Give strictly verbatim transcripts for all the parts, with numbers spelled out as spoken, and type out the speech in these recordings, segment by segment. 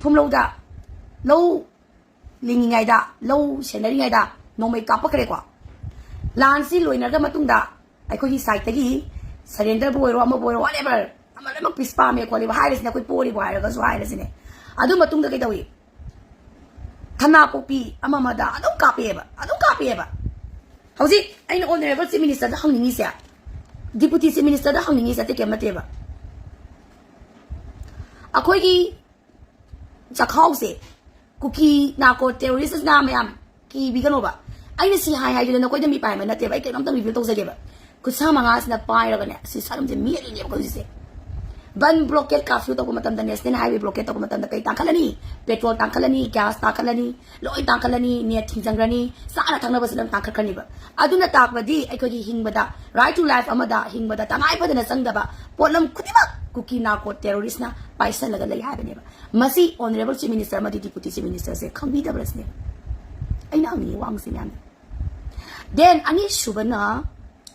ꯈꯨꯝꯂꯧꯗ ꯂꯧ ꯂꯤꯡꯉꯤꯉꯩꯗ, ꯂꯧ ꯁꯦꯟꯅꯔꯤꯉꯩꯗ ꯅꯣꯡꯃꯩ ꯀꯥꯞꯄꯛꯈ꯭ꯔꯦꯀꯣ꯫ ꯂꯥꯟꯁꯤ ꯂꯣꯏꯅꯔꯕ ꯃꯇꯨꯡꯗ ꯑꯩꯈꯣꯏꯒꯤ ꯁꯥꯏꯠꯇꯒꯤ ꯁꯔꯦꯟꯗꯔꯕꯨ ꯑꯣꯏꯔꯣ, ꯑꯃꯕꯨ ꯑꯣꯏꯔꯣ, whatever, ꯑꯃ ꯂꯣꯏꯅꯃꯛ ꯄꯤꯁ ꯄꯥꯝꯃꯦ ꯈꯣꯠꯂꯦꯕ ꯍꯥꯏꯔꯤꯁꯤꯅ, ꯑꯩꯈꯣꯏ ꯄꯣꯔꯤꯕꯨ ꯍꯥꯏꯔꯒꯁꯨ ꯍꯥꯏꯔꯁꯤꯅꯦ꯫ ꯑꯗꯨ ꯃꯇꯨꯡꯗ ꯀꯩꯗꯧꯏ? ꯊꯅꯥꯄꯣꯛꯄꯤ ꯑꯃ ꯑꯃꯗ ꯑꯗꯨꯝ ꯀꯥꯞꯄꯦꯕ, ꯑꯗꯨꯝ ꯀꯥꯞꯄꯦꯕ꯫ ꯍꯧꯖꯤꯛ ꯑꯩꯅ ꯑꯣꯅꯔꯦꯕꯜ ꯆꯤꯐ ꯃꯤꯅꯤꯁꯇꯔꯗ ꯍꯪꯅꯤꯡꯉꯤꯁꯦ, ꯗꯤꯄꯨꯇꯤ ꯆꯤꯐ ꯃꯤꯅꯤꯁꯇꯔꯗ ꯍꯪꯅꯤꯡꯉꯤꯁꯦ ꯑꯇꯩ ꯀꯩꯝ ꯅꯠꯇꯦꯕ꯫ ꯑꯩꯈꯣꯏꯒꯤ ꯆꯥꯛꯈꯥꯎꯁꯦ ꯀꯨꯀꯤ ꯅꯥꯔꯀꯣ ꯇꯦꯔꯣꯔꯤꯁꯅ ꯃꯌꯥꯝ ꯀꯤꯕꯤꯒꯅꯣꯕ꯫ ꯑꯩꯅ ꯁꯤ ꯍꯥꯏ ꯍꯥꯏꯗꯨꯅ ꯅꯈꯣꯏꯗ ꯃꯤ ꯄꯥꯏꯕ ꯅꯠꯇꯦꯕ꯫ ꯑꯩ ꯀꯩꯅꯣꯝꯇ ꯔꯤꯚꯤꯌꯨ ꯇꯧꯖꯒꯦꯕ꯫ ꯈꯨꯠꯁꯥ ꯃꯉꯥꯁꯤꯅ ꯄꯥꯏꯔꯒꯅꯦ, ꯁꯤ ꯁ꯭ꯋꯥꯏꯔꯣꯝꯁꯦ ꯃꯦꯠꯂꯤꯅꯦꯕ ꯍꯧꯖꯤꯛꯁꯦ꯫ ꯕꯟ ꯕ꯭ꯂꯣꯀꯦꯠ ꯀꯥꯔꯐ꯭ꯌꯨ ꯇꯧꯕ ꯃꯇꯝꯗ, ꯅꯦꯁꯅꯦꯜ ꯍꯥꯏꯋꯦ ꯕ꯭ꯂꯣꯀꯦꯠ ꯇꯧꯕ ꯃꯇꯝꯗ ꯀꯩ ꯇꯥꯡꯈꯠꯂꯅꯤ? ꯄꯦꯇ꯭ꯔꯣꯜ ꯇꯥꯡꯈꯠꯂꯅꯤ, ꯒ꯭ꯌꯥꯁ ꯇꯥꯡꯈꯠꯂꯅꯤ, ꯂꯣꯏ ꯇꯥꯡꯈꯠꯂꯅꯤ, ꯅꯦꯠ ꯊꯤꯡꯖꯤꯟꯈ꯭ꯔꯅꯤ, ꯆꯥꯅ ꯊꯛꯅꯕꯁꯨ ꯂꯣꯏ ꯇꯥꯡꯈꯠꯈ꯭ꯔꯅꯤꯕ꯫ ꯑꯗꯨꯅ ꯇꯥꯛꯄꯗꯤ ꯑꯩꯈꯣꯏꯒꯤ ꯍꯤꯡꯕꯗ, right to life ꯑꯃꯗ ꯍꯤꯡꯕꯗ ꯇꯉꯥꯏ ꯐꯗꯅ ꯆꯪꯗꯕ ꯄꯣꯠꯂꯝ ꯈꯨꯗꯤꯡꯃꯛ ꯀꯨꯀꯤ ꯅꯥꯔꯀꯣ ꯇꯦꯔꯣꯔꯤꯁꯅ ꯄꯥꯏꯁꯜꯂꯒ ꯂꯩ ꯍꯥꯏꯕꯅꯦꯕ꯫ ꯃꯁꯤ ꯑꯣꯅꯔꯦꯕꯜ ꯆꯤꯐ ꯃꯤꯅꯤꯁꯇꯔ ꯑꯃꯗꯤ ꯗꯤꯄꯨꯇꯤ ꯆꯤꯐ ꯃꯤꯅꯤꯁꯇꯔꯁꯦ ꯈꯪꯕꯤꯗꯕ꯭ꯔꯁꯤꯅꯦ ꯑꯩꯅ ꯍꯪꯅꯤꯡꯉꯤ ꯋꯥꯍꯪꯁꯤ ꯃꯌꯥꯝꯅ꯫ ꯗꯦꯟ ꯑꯅꯤꯁꯨꯕꯅ,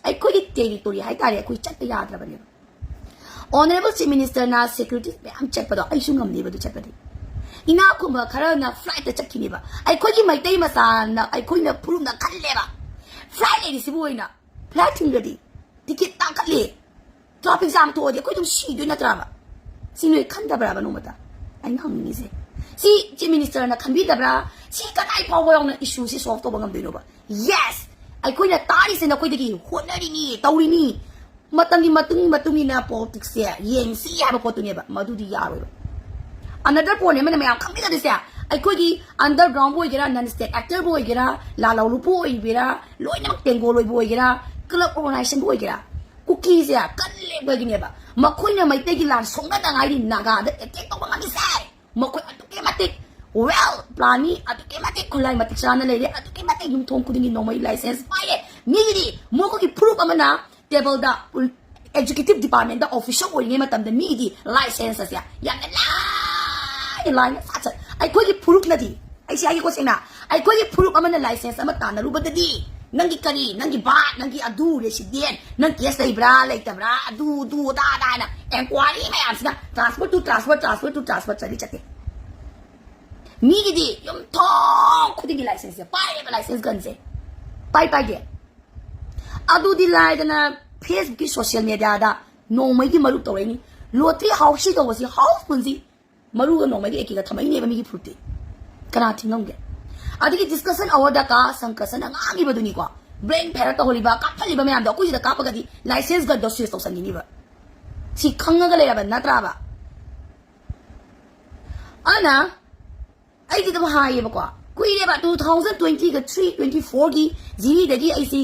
ꯑꯩꯈꯣꯏꯒꯤ ꯇꯦꯔꯤꯇꯣꯔꯤ ꯍꯥꯏꯇꯥꯔꯦ, ꯑꯩꯈꯣꯏ ꯆꯠꯄ ꯌꯥꯗ꯭ꯔꯕꯅꯦꯕ꯫ ꯑꯣꯅꯔꯦꯕꯜ ꯆꯤꯐ ꯃꯤꯅꯤꯁꯇꯔꯅ ꯁꯦꯀ꯭ꯌꯨꯔꯤꯇꯤ ꯃꯌꯥꯝ ꯆꯠꯄꯗꯣ ꯑꯩꯁꯨ ꯉꯝꯅꯦꯕ ꯑꯗꯨ ꯆꯠꯄꯗꯤ꯫ ꯏꯅꯥꯛ ꯈꯨꯟꯕ ꯈꯔꯅ ꯐ꯭ꯂꯥꯏꯠꯇ ꯆꯠꯈꯤꯅꯦꯕ꯫ ꯑꯩꯈꯣꯏꯒꯤ ꯃꯩꯇꯩ ꯃꯆꯥꯅ ꯑꯩꯈꯣꯏꯅ ꯐꯨꯔꯨꯞꯅ ꯈꯜꯂꯦꯕ, ꯐ꯭ꯂꯥꯏꯠ ꯂꯩꯔꯤꯁꯤꯕꯨ ꯑꯣꯏꯅ ꯐ꯭ꯂꯥꯏꯠ ꯊꯤꯡꯒꯗꯤ, ꯇꯤꯀꯦꯠ ꯇꯥꯡꯈꯠꯂꯤ, ꯇ꯭ꯔꯥꯐꯤꯛ ꯖꯥꯝ ꯊꯣꯛꯑꯗꯤ ꯑꯩꯈꯣꯏ ꯑꯗꯨꯝ ꯁꯤꯗꯣꯏ ꯅꯠꯇ꯭ꯔꯕ? ꯁꯤ ꯅꯣꯏ ꯈꯟꯗꯕ꯭ꯔꯕ ꯅꯣꯡꯃꯇ? ꯑꯩꯅ ꯍꯪꯅꯤꯡꯉꯤꯁꯦ, ꯁꯤ ꯆꯤꯐ ꯃꯤꯅꯤꯁꯇꯔꯅ ꯈꯟꯕꯤꯗꯕ꯭ꯔꯥ? ꯁꯤ ꯀꯗꯥꯏ ꯐꯥꯎꯕ ꯌꯧꯅ ꯏꯁꯨꯁꯤ ꯁꯣꯜꯕ ꯇꯧꯕ ꯉꯝꯗꯣꯏꯅꯣꯕ? ꯌꯦꯁ, ꯑꯩꯈꯣꯏꯅ ꯇꯥꯔꯤꯁꯦ ꯅꯈꯣꯏꯗꯒꯤ ꯍꯣꯠꯅꯔꯤꯅꯤ, ꯇꯧꯔꯤꯅꯤ, ꯃꯇꯝꯒꯤ ꯃꯇꯨꯡ ꯃꯇꯨꯡ ꯏꯟꯅ ꯄꯣꯂꯤꯇꯤꯛꯁꯁꯦ ꯌꯦꯡꯁꯤ ꯍꯥꯏꯕ ꯄꯣꯠꯇꯨꯅꯦꯕ꯫ ꯃꯗꯨꯗꯤ ꯌꯥꯔꯣꯏꯕ꯫ ꯑꯅꯗꯔ ꯄꯣꯏꯟ ꯑꯃꯅ ꯃꯌꯥꯝ ꯈꯪꯕꯤꯒꯗꯣꯏꯁꯦ, ꯑꯩꯈꯣꯏꯒꯤ ꯑꯟꯗꯔꯒ꯭ꯔꯥꯎꯟꯕꯨ ꯑꯣꯏꯒꯦꯔꯥ, ꯅꯟ ꯁ꯭ꯇꯦꯠ ꯑꯦꯛꯇꯔꯕꯨ ꯑꯣꯏꯒꯦꯔꯥ, ꯂꯥꯂꯧ ꯂꯨꯄꯨ ꯑꯣꯏꯒꯦꯔꯥ, ꯂꯣꯏꯅꯃꯛ ꯇꯦꯡꯒꯣꯜ ꯑꯣꯏꯕ ꯑꯣꯏꯒꯦꯔꯥ, ꯀ꯭ꯂꯕ ꯑꯣꯔꯒꯅꯥꯏꯖꯦꯁꯟꯕꯨ ꯑꯣꯏꯒꯦꯔꯥ, ꯀꯨꯀꯤꯁꯦ ꯀꯜꯂꯦꯕꯒꯤꯅꯦꯕ꯫ ꯃꯈꯣꯏꯅ ꯃꯩꯇꯩꯒꯤ ꯂꯥꯟ ꯁꯣꯛꯅꯗꯉꯥꯏꯔꯤ ꯅꯥꯒꯥꯗ ꯑꯦꯇꯦꯛ ꯇꯧꯕ ꯉꯝꯃꯤꯁꯦ꯫ ꯃꯈꯣꯏ ꯑꯗꯨꯛꯀꯤ ꯃꯇꯤꯛ ꯋꯦꯜ ꯄ꯭ꯂꯥꯟꯅꯤ, ꯑꯗꯨꯛꯀꯤ ꯃꯇꯤꯛ ꯈꯨꯠꯂꯥꯏ ꯃꯇꯤꯛ ꯆꯥꯅ ꯂꯩꯔꯦ, ꯑꯗꯨꯛꯀꯤ ꯃꯇꯤꯛ ꯌꯨꯝꯊꯣꯡ ꯈꯨꯗꯤꯡꯒꯤ ꯅꯣꯡꯃꯩ ꯂꯥꯏꯁꯦꯟꯁ ꯄꯥꯏꯔꯦ꯫ ꯃꯤꯒꯤꯗꯤ ꯃꯈꯣꯏꯒꯤ ꯐꯨꯔꯨꯞ ꯑꯃꯅ ꯇꯦꯕꯜꯗ ꯑꯦꯛꯖꯤꯀ꯭ꯌꯨꯇꯤꯚ ꯗꯤꯄꯥꯔꯠꯃꯦꯟꯗ ꯑꯣꯐꯤꯁꯔ ꯑꯣꯏꯔꯤꯉꯩ ꯃꯇꯝꯗ ꯃꯤꯒꯤꯗꯤ ꯂꯥꯏꯁꯦꯟꯁ ꯑꯁꯦ ꯌꯥꯝꯅ ꯂꯥꯏꯅ ꯂꯥꯏꯅ ꯁꯠ ꯁꯠ꯫ ꯑꯩꯈꯣꯏꯒꯤ ꯐꯨꯔꯨꯞꯅꯗꯤ, ꯑꯩꯁꯦ ꯍꯥꯏꯒꯦꯀꯣ ꯁꯦꯡꯅ, ꯑꯩꯈꯣꯏꯒꯤ ꯐꯨꯔꯨꯞ ꯑꯃꯅ ꯂꯥꯏꯁꯦꯟꯁ ꯑꯃ ꯇꯥꯟꯅꯔꯨꯕꯗꯗꯤ ꯅꯪꯒꯤ ꯀꯔꯤ, ꯅꯪꯒꯤ ꯕꯥꯠ, ꯅꯪꯒꯤ ꯑꯗꯨ, ꯔꯦꯁꯤꯗꯦꯟ, ꯅꯪ ꯀꯦꯁ ꯂꯩꯕ꯭ꯔꯥ ꯂꯩꯇꯕ꯭ꯔꯥ, ꯑꯗꯨ ꯑꯗꯨ ꯑꯗꯥ ꯑꯗꯥ ꯍꯥꯏꯅ ꯑꯦꯟꯀ꯭ꯋꯥꯏꯔꯤ ꯃꯌꯥꯝꯁꯤꯅ transfer two transfer, transfer two transfer ꯆꯠꯂꯤ ꯆꯠꯇꯦ꯫ ꯃꯤꯒꯤꯗꯤ ꯌꯨꯝꯊꯣꯡ ꯈꯨꯗꯤꯡꯒꯤ ꯂꯥꯏꯁꯦꯟꯁꯁꯦ ꯄꯥꯏꯔꯦꯕ, ꯂꯥꯏꯁꯦꯟꯁ ꯒꯟꯁꯦ ꯄꯥꯏ ꯄꯥꯏꯒꯦ꯫ ꯑꯗꯨꯗꯤ ꯂꯥꯏꯗꯅ, ꯐꯦꯁꯕꯨꯛꯀꯤ ꯁꯣꯁꯤꯌꯦꯜ ꯃꯦꯗꯤꯌꯥꯗ ꯅꯣꯡꯃꯩꯒꯤ ꯃꯔꯨꯞ ꯇꯧꯔꯛꯏꯅꯤ꯫ ꯂꯣꯇ꯭ꯔꯤ ꯍꯥꯎꯁꯤ ꯇꯧꯕꯁꯤ ꯍꯥꯎꯁ ꯐꯨꯜꯁꯤ ꯃꯔꯨꯒ ꯅꯣꯡꯃꯩꯒ ꯑꯦꯀꯦꯒ ꯊꯝꯃꯛꯏꯅꯦꯕ ꯃꯤꯒꯤ ꯐꯨꯔꯨꯞꯇꯤ꯫ ꯀꯅꯥ ꯊꯤꯡꯉꯝꯒꯦ? ꯑꯗꯒꯤ ꯗꯤꯁꯀꯁꯟ ꯑꯋꯥꯔꯗ ꯀꯥ ꯁꯪꯀꯔꯁꯟꯅ ꯉꯥꯡꯉꯤꯕꯗꯨꯅꯤꯀꯣ, ꯕ꯭ꯔꯦꯟ ꯐꯦꯔ ꯇꯧꯍꯜꯂꯤꯕ, ꯀꯥꯞꯍꯜꯂꯤꯕ ꯃꯌꯥꯝꯗꯣ ꯑꯩꯈꯣꯏꯁꯤꯗ ꯀꯥꯞꯄꯒꯗꯤ ꯂꯥꯏꯁꯦꯟꯁ ꯒꯟꯗꯣ ꯁꯤꯖ ꯇꯧꯁꯟꯈꯤꯅꯤꯕ꯫ ꯁꯤ ꯈꯪꯉꯒ ꯂꯩꯔꯕ ꯅꯠꯇ꯭ꯔꯥꯕ? ꯑꯗꯨꯅ ꯑꯩꯗꯤ ꯑꯗꯨꯝ ꯍꯥꯏꯌꯦꯕꯀꯣ, ꯀꯨꯏꯔꯦꯕ, ꯇꯨ ꯊꯥꯎꯖꯟ ꯇ꯭ꯋꯦꯟꯇꯤꯒ ꯊ꯭ꯔꯤ ꯇ꯭ꯋꯦꯟꯇꯤ ꯐꯣꯔꯒꯤ ꯖꯤꯔꯤꯗꯒꯤ ꯑꯩꯁꯤ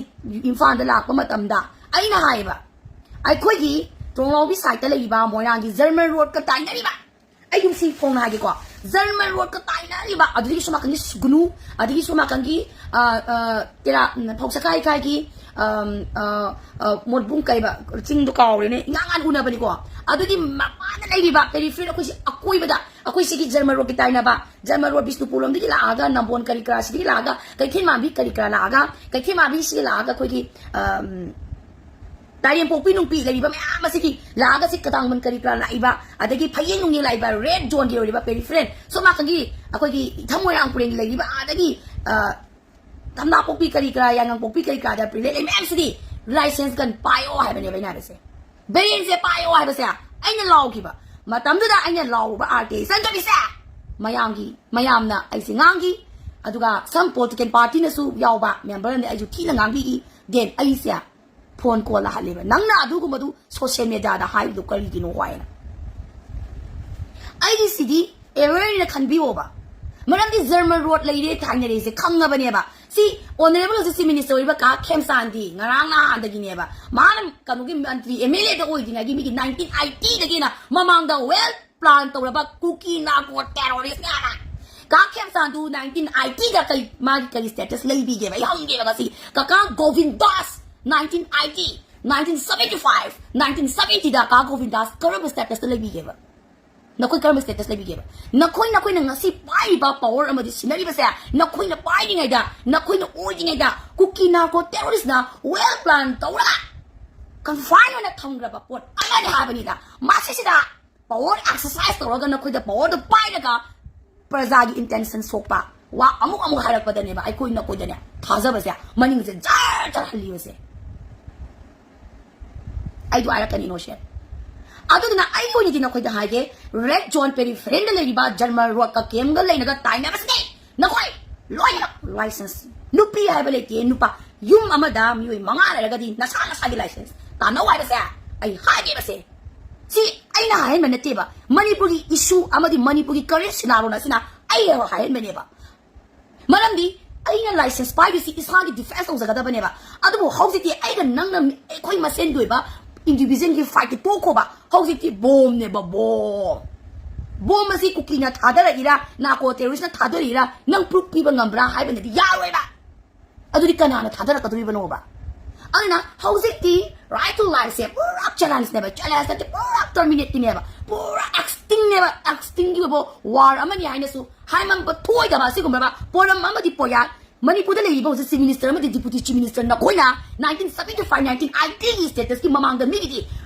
ꯏꯝꯐꯥꯜꯗ ꯂꯥꯛꯄ ꯃꯇꯝꯗ ꯑꯩꯅ ꯍꯥꯏꯌꯦꯕ, ꯑꯩꯈꯣꯏꯒꯤ ꯇꯣꯡꯂꯥꯎꯕꯤ ꯁꯥꯏꯠꯇ ꯂꯩꯔꯤꯕ ꯃꯣꯏꯔꯥꯡꯒꯤ ꯖꯔꯃꯟ ꯔꯣꯗꯀ ꯇꯥꯏꯅꯔꯤꯕ, ꯑꯩ ꯌꯨꯝꯁꯤ ꯐꯣꯡꯅ ꯍꯥꯏꯒꯦꯀꯣ, ꯖꯔꯃꯟ ꯔꯣꯗꯀ ꯇꯥꯏꯅꯔꯤꯕ, ꯑꯗꯨꯗꯒꯤ ꯁꯣꯝ ꯅꯥꯀꯟꯒꯤ ꯁꯨꯒꯅꯨ, ꯑꯗꯒꯤ ꯁꯣꯝ ꯅꯥꯀꯟꯒꯤ, ꯑ, ꯑ, ꯇꯦꯔꯥ, ꯎꯝ, ꯐꯧꯁꯀꯥꯏ ꯏꯀꯥꯏꯒꯤ, ꯑꯝ, ꯑ, ꯑ, ꯃꯣꯠꯕꯨꯡ ꯀꯩꯕ, ꯆꯤꯡꯗꯣ ꯀꯥꯎꯔꯦꯅꯦ, ꯏꯉꯥꯡ ꯉꯥꯟ ꯎꯅꯕꯅꯤꯀꯣ꯫ ꯑꯗꯨꯒꯤ ꯃꯄꯥꯟꯗ ꯂꯩꯔꯤꯕ ꯄꯦꯔꯤꯐꯦꯔꯤ ꯑꯩꯈꯣꯏꯁꯤ ꯑꯀꯣꯏꯕꯗ, ꯑꯩꯈꯣꯏ ꯁꯤꯒꯤ ꯖꯔꯃꯟ ꯔꯣꯗꯀꯤ ꯇꯥꯏꯅꯕ, ꯖꯔꯃꯟ ꯔꯣꯗ ꯕꯤꯁꯅꯨꯄꯨꯔ ꯂꯣꯝꯗꯒꯤ ꯂꯥꯛꯑꯒ, ꯅꯝꯕꯣꯟ ꯀꯔꯤ ꯀꯔꯥ ꯁꯤꯗꯒꯤ ꯂꯥꯛꯑꯒ, ꯀꯩꯊꯦꯜ ꯃꯥꯟꯕꯤ ꯀꯔꯤ ꯀꯔꯥ ꯂꯥꯛꯑꯒ, ꯀꯩꯊꯦꯜ ꯃꯥꯟꯕꯤꯁꯤꯗ ꯂꯥꯛꯑꯒ ꯑꯩꯈꯣꯏꯒꯤ, ꯑꯝ, ꯇꯥꯏꯔꯦꯝꯄꯣꯛꯄꯤ ꯅꯨꯡꯄꯤ ꯂꯩꯔꯤꯕ ꯃꯌꯥꯝ ꯑꯁꯤꯒꯤ ꯂꯥꯛꯑꯒ ꯁꯤ ꯀꯗꯥꯡꯕꯟ ꯀꯔꯤ ꯀꯔꯥ ꯂꯥꯛꯏꯕ, ꯑꯗꯒꯤ ꯐꯌꯦꯡ ꯅꯨꯡꯌꯦꯡ ꯂꯥꯛꯏꯕ ꯔꯦꯗ ꯖꯣꯟꯒꯤ ꯑꯣꯏꯔꯤꯕ ꯄꯦꯔꯤꯐꯦꯔꯦꯟ, ꯁꯣꯝ ꯅꯥꯀꯟꯒꯤ ꯑꯩꯈꯣꯏꯒꯤ ꯏꯊꯝ ꯃꯣꯏꯔꯥꯡ ꯄꯨꯔꯦꯟꯒꯤ ꯂꯩꯔꯤꯕ ꯑꯥꯗꯒꯤ, ꯑ, ꯊꯝꯅꯥꯄꯣꯛꯄꯤ ꯀꯔꯤ ꯀꯔꯥ, ꯌꯥꯏꯉꯪꯄꯣꯛꯄꯤ ꯀꯔꯤ ꯀꯔꯥꯗ ꯄ꯭ꯔꯤꯂꯦꯠ ꯂꯩ ꯃꯌꯥꯝꯁꯤꯗꯤ ꯂꯥꯏꯁꯦꯟꯁ ꯒꯟ ꯄꯥꯏꯌꯣ ꯍꯥꯏꯕꯅꯦꯕ ꯑꯩꯅ ꯍꯥꯏꯕꯁꯦ꯫ ꯕ꯭ꯔꯦꯟꯁꯦ ꯄꯥꯏꯌꯣ ꯍꯥꯏꯕꯁꯦ ꯑꯩꯅ ꯂꯥꯎꯈꯤꯕ꯫ ꯃꯇꯝꯗꯨꯗ ꯑꯩꯅ ꯂꯥꯎꯔꯨꯕ ꯑꯥꯔ ꯇꯤ ꯑꯥꯏ ꯆꯟꯗꯕꯤꯁꯦ ꯃꯌꯥꯝꯒꯤ, ꯃꯌꯥꯝꯅ ꯑꯩꯁꯦ ꯉꯥꯡꯈꯤ꯫ ꯑꯗꯨꯒ some political party ꯅꯁꯨ ꯌꯥꯎꯕ ꯃꯦꯝꯕꯔ ꯑꯃꯗꯤ ꯑꯩꯁꯨ ꯊꯤꯅ ꯉꯥꯡꯕꯤꯈꯤ꯫ Then ꯑꯩꯁꯦ ꯐꯣꯟ ꯀꯣꯜ ꯂꯥꯛꯍꯜꯂꯦꯕ꯫ ꯅꯪꯅ ꯑꯗꯨꯒꯨꯝꯕꯗꯨ ꯁꯣꯁꯤꯌꯦꯜ ꯃꯦꯗꯤꯌꯥꯗ ꯍꯥꯏꯔꯤꯗꯣ ꯀꯔꯤꯒꯤꯅꯣ ꯍꯥꯏꯅ꯫ ꯑꯩꯒꯤꯁꯤꯗꯤ ꯑꯦꯔꯔꯅ ꯈꯟꯕꯤꯌꯣꯕ꯫ ꯃꯔꯝꯗꯤ ꯖꯔꯃꯟ ꯔꯣꯗ ꯂꯩꯔꯦ ꯊꯥꯏꯅꯔꯦꯁꯦ ꯈꯪꯉꯕꯅꯦꯕ꯫ ꯁꯤ ꯑꯣꯅꯔꯦꯕꯜ ꯍꯧꯖꯤꯛ ꯆꯤꯐ ꯃꯤꯅꯤꯁꯇꯔ ꯑꯣꯏꯔꯤꯕ ꯀꯥ ꯈꯦꯝꯆꯥꯟꯗꯤ ꯉꯔꯥꯡ ꯅꯍꯥꯟꯗꯒꯤꯅꯦꯕ꯫ ꯃꯥꯅ ꯀꯩꯅꯣꯒꯤ ꯃꯟꯇ꯭ꯔꯤ ꯑꯦꯝ ꯑꯦꯜ ꯑꯦꯗ ꯑꯣꯏꯗ꯭ꯔꯤꯉꯩꯒꯤ ꯃꯤꯒꯤ ꯅꯥꯏꯟꯇꯤꯟ ꯑꯥꯏꯇꯤꯗꯒꯤꯅ ꯃꯃꯥꯡꯗ ꯋꯦꯜ ꯄ꯭ꯂꯥꯟ ꯇꯧꯔꯕ ꯀꯨꯀꯤ ꯅꯥꯔꯀꯣ ꯇꯦꯔꯣꯔꯤꯁꯅꯦ ꯍꯥꯏꯕ꯫ ꯀꯥ ꯈꯦꯝꯆꯥꯟꯗꯨ ꯅꯥꯏꯟꯇꯤꯟ ꯑꯥꯏꯇꯤꯗ ꯀꯔꯤ, ꯃꯥꯒꯤ ꯀꯔꯤ ꯁ꯭ꯇꯦꯇꯁ ꯂꯩꯕꯤꯒꯦꯕ? ꯑꯩ ꯍꯪꯒꯦꯕ ꯉꯁꯤ꯫ ꯀꯀꯥ Gobindas nineteen eighty, nineteen seventy five, nineteen ꯁꯕꯦꯟꯇꯤꯗ ꯀꯥ ꯒꯣꯕꯤꯟꯗꯥꯁ ꯀꯔꯝꯕ ꯁ꯭ꯇꯦꯇꯁꯇ ꯂꯩꯕꯤꯒꯦꯕ? ꯅꯈꯣꯏ ꯀꯔꯝꯕ ꯁ꯭ꯇꯦꯇꯁ ꯂꯩꯕꯤꯒꯦꯕ? ꯅꯈꯣꯏ, ꯅꯈꯣꯏꯅ ꯉꯁꯤ ꯄꯥꯏꯔꯤꯕ ꯄꯋꯔ ꯑꯃꯗꯤ ꯁꯤꯟꯅꯔꯤꯕꯁꯦ, ꯅꯈꯣꯏꯅ ꯄꯥꯏꯔꯤꯉꯩꯗ, ꯅꯈꯣꯏꯅ ꯑꯣꯏꯔꯤꯉꯩꯗ ꯀꯨꯀꯤ ꯅꯥꯔꯀꯣ ꯇꯦꯔꯣꯔꯤꯁꯅ ꯋꯦꯜ ꯄ꯭ꯂꯥꯟ ꯇꯧꯔꯒ ꯀꯟꯐꯥꯏꯟ ꯑꯣꯏꯅ ꯊꯝꯈ꯭ꯔꯕ ꯄꯣꯠ ꯑꯃꯅꯤ ꯍꯥꯏꯕꯅꯤꯗ꯫ ꯃꯁꯤꯁꯤꯗ ꯄꯋꯔ ꯑꯦꯛꯁꯔꯁꯥꯏꯁ ꯇꯧꯔꯒ ꯅꯈꯣꯏꯗ ꯄꯋꯔꯗꯨ ꯄꯥꯏꯔꯒ ꯄ꯭ꯔꯖꯥꯒꯤ ꯏꯟꯇꯦꯟꯁꯟ ꯁꯣꯛꯄ ꯋꯥ ꯑꯃꯨꯛ ꯑꯃꯨꯛ ꯍꯥꯏꯔꯛꯄꯗꯅꯦꯕ ꯑꯩꯈꯣꯏ ꯅꯈꯣꯏꯗꯅꯦ ꯊꯥꯖꯕꯁꯦ ꯃꯅꯤꯡꯁꯦ ꯖꯔ ꯖꯔ ꯍꯜꯂꯤꯕꯁꯦ꯫ ꯑꯩꯗꯣ ꯍꯥꯏꯔꯛꯀꯅꯤ ꯏꯅꯣꯁꯦꯟ꯫ ꯑꯗꯨꯗꯨꯅ ꯑꯩꯒꯤ ꯑꯣꯏꯅꯗꯤ ꯅꯈꯣꯏꯗ ꯍꯥꯏꯒꯦ, ꯔꯦꯗ ꯖꯣꯟ ꯄꯦꯔꯤꯐꯦꯔꯦꯜꯗ ꯂꯩꯔꯤꯕ ꯖꯔꯃꯜ ꯔꯣꯗꯀ ꯀꯦꯝꯒ ꯂꯩꯅꯒ ꯇꯥꯏꯅꯕꯁꯤꯗꯤ ꯅꯈꯣꯏ ꯂꯣꯏꯅꯃꯛ ꯂꯥꯏꯁꯦꯟꯁ, ꯅꯨꯄꯤ ꯍꯥꯏꯕ ꯂꯩꯇꯦ, ꯅꯨꯄꯥ, ꯌꯨꯝ ꯑꯃꯗ ꯃꯤꯑꯣꯏ ꯃꯉꯥ ꯂꯩꯔꯒꯗꯤ ꯅꯁꯥ ꯅꯁꯥꯒꯤ ꯂꯥꯏꯁꯦꯟꯁ ꯇꯥꯟꯅꯧ ꯍꯥꯏꯕꯁꯦ ꯑꯩ ꯍꯥꯏꯒꯦꯕꯁꯦ꯫ ꯁꯤ ꯑꯩꯅ ꯍꯥꯏꯍꯟꯕ ꯅꯠꯇꯦꯕ, ꯃꯅꯤꯄꯨꯔꯒꯤ ꯏꯁꯨ ꯑꯃꯗꯤ ꯃꯅꯤꯄꯨꯔꯒꯤ ꯀꯔꯦꯟ ꯁꯤꯅꯥꯔꯣꯟ ꯑꯁꯤꯅ ꯑꯩ ꯍꯥꯏꯍꯟꯕꯅꯦꯕ꯫ ꯃꯔꯝꯗꯤ ꯑꯩꯅ ꯂꯥꯏꯁꯦꯟꯁ ꯄꯥꯏꯕꯁꯤ ꯏꯁꯥꯒꯤ ꯗꯤꯐꯦꯟꯁ ꯇꯧꯖꯒꯗꯕꯅꯦꯕ꯫ ꯑꯗꯨꯕꯨ ꯍꯧꯖꯤꯛꯇꯤ ꯑꯩꯒ ꯅꯪꯅ ꯃꯤ-, ꯑꯩꯈꯣꯏ ꯃꯁꯦꯟꯒꯤ ꯑꯣꯏꯕ ꯏꯟꯗꯤꯚꯤꯖꯨꯋꯦꯜꯒꯤ ꯐꯥꯏꯠꯇꯤ ꯇꯣꯛꯈꯣꯕ꯫ ꯍꯧꯖꯤꯛꯇꯤ ꯕꯣꯝꯅꯦꯕ, ꯕꯣꯝ꯫ ꯕꯣꯝ ꯑꯁꯤ ꯀꯨꯀꯤꯅ ꯊꯥꯗꯔꯛꯏꯔꯥ, ꯅꯥꯔꯀꯣ ꯇꯦꯔꯣꯔꯤꯁꯅ ꯊꯥꯗꯔꯛꯏꯔꯥ, ꯅꯪ ꯄ꯭ꯔꯨꯐ ꯄꯤꯕ ꯉꯝꯕ꯭ꯔꯥ ꯍꯥꯏꯕꯅꯗꯤ ꯌꯥꯔꯣꯏꯕ꯫ ꯑꯗꯨꯗꯤ ꯀꯅꯥꯅ ꯊꯥꯗꯔꯛꯀꯗꯣꯔꯤꯕꯅꯣꯕ? ꯑꯗꯨꯅ ꯍꯧꯖꯤꯛꯇꯤ ꯔꯥꯏꯠ ꯇꯨ ꯂꯥꯏꯐꯁꯦ ꯄꯨꯔꯥ ꯆꯦꯂꯦꯟꯖꯅꯦꯕ, ꯆꯦꯂꯦꯟꯖ ꯅꯠꯇꯦ, ꯄꯨꯔꯥ ꯇꯔꯃꯤꯅꯦꯠꯀꯤꯅꯦꯕ, ꯄꯨꯔꯥ ꯑꯦꯛꯁꯇꯤꯡꯅꯦꯕ, ꯑꯦꯛꯁꯇꯤꯡꯒꯤ ꯑꯣꯏꯕ ꯋꯥꯔ ꯑꯃꯅꯤ ꯍꯥꯏꯅꯁꯨ ꯍꯥꯏꯃꯟꯕ ꯊꯣꯏꯗꯕ ꯑꯁꯤꯒꯨꯝꯂꯕ ꯄꯣꯠꯂꯝ ꯑꯃꯗꯤ ꯄꯣꯌꯥꯜ ꯃꯅꯤꯄꯨꯔꯗ ꯂꯩꯔꯤꯕ ꯍꯧꯖꯤꯛ ꯆꯤꯐ ꯃꯤꯅꯤꯁꯇꯔ ꯑꯃꯗꯤ ꯗꯤꯄꯨꯇꯤ ꯆꯤꯐ ꯃꯤꯅꯤꯁꯇꯔ ꯅꯈꯣꯏꯅ ꯅꯥꯏꯟꯇꯤꯟ ꯁꯚꯦꯟꯇꯤ ꯐꯥꯏꯚ ꯅꯥꯏꯟꯇꯤꯟ ꯑꯥꯏꯇꯤꯒꯤ ꯁ꯭ꯇꯦꯇꯁꯀꯤ ꯃꯃꯥꯡꯗ ꯃꯤꯒꯤꯗꯤ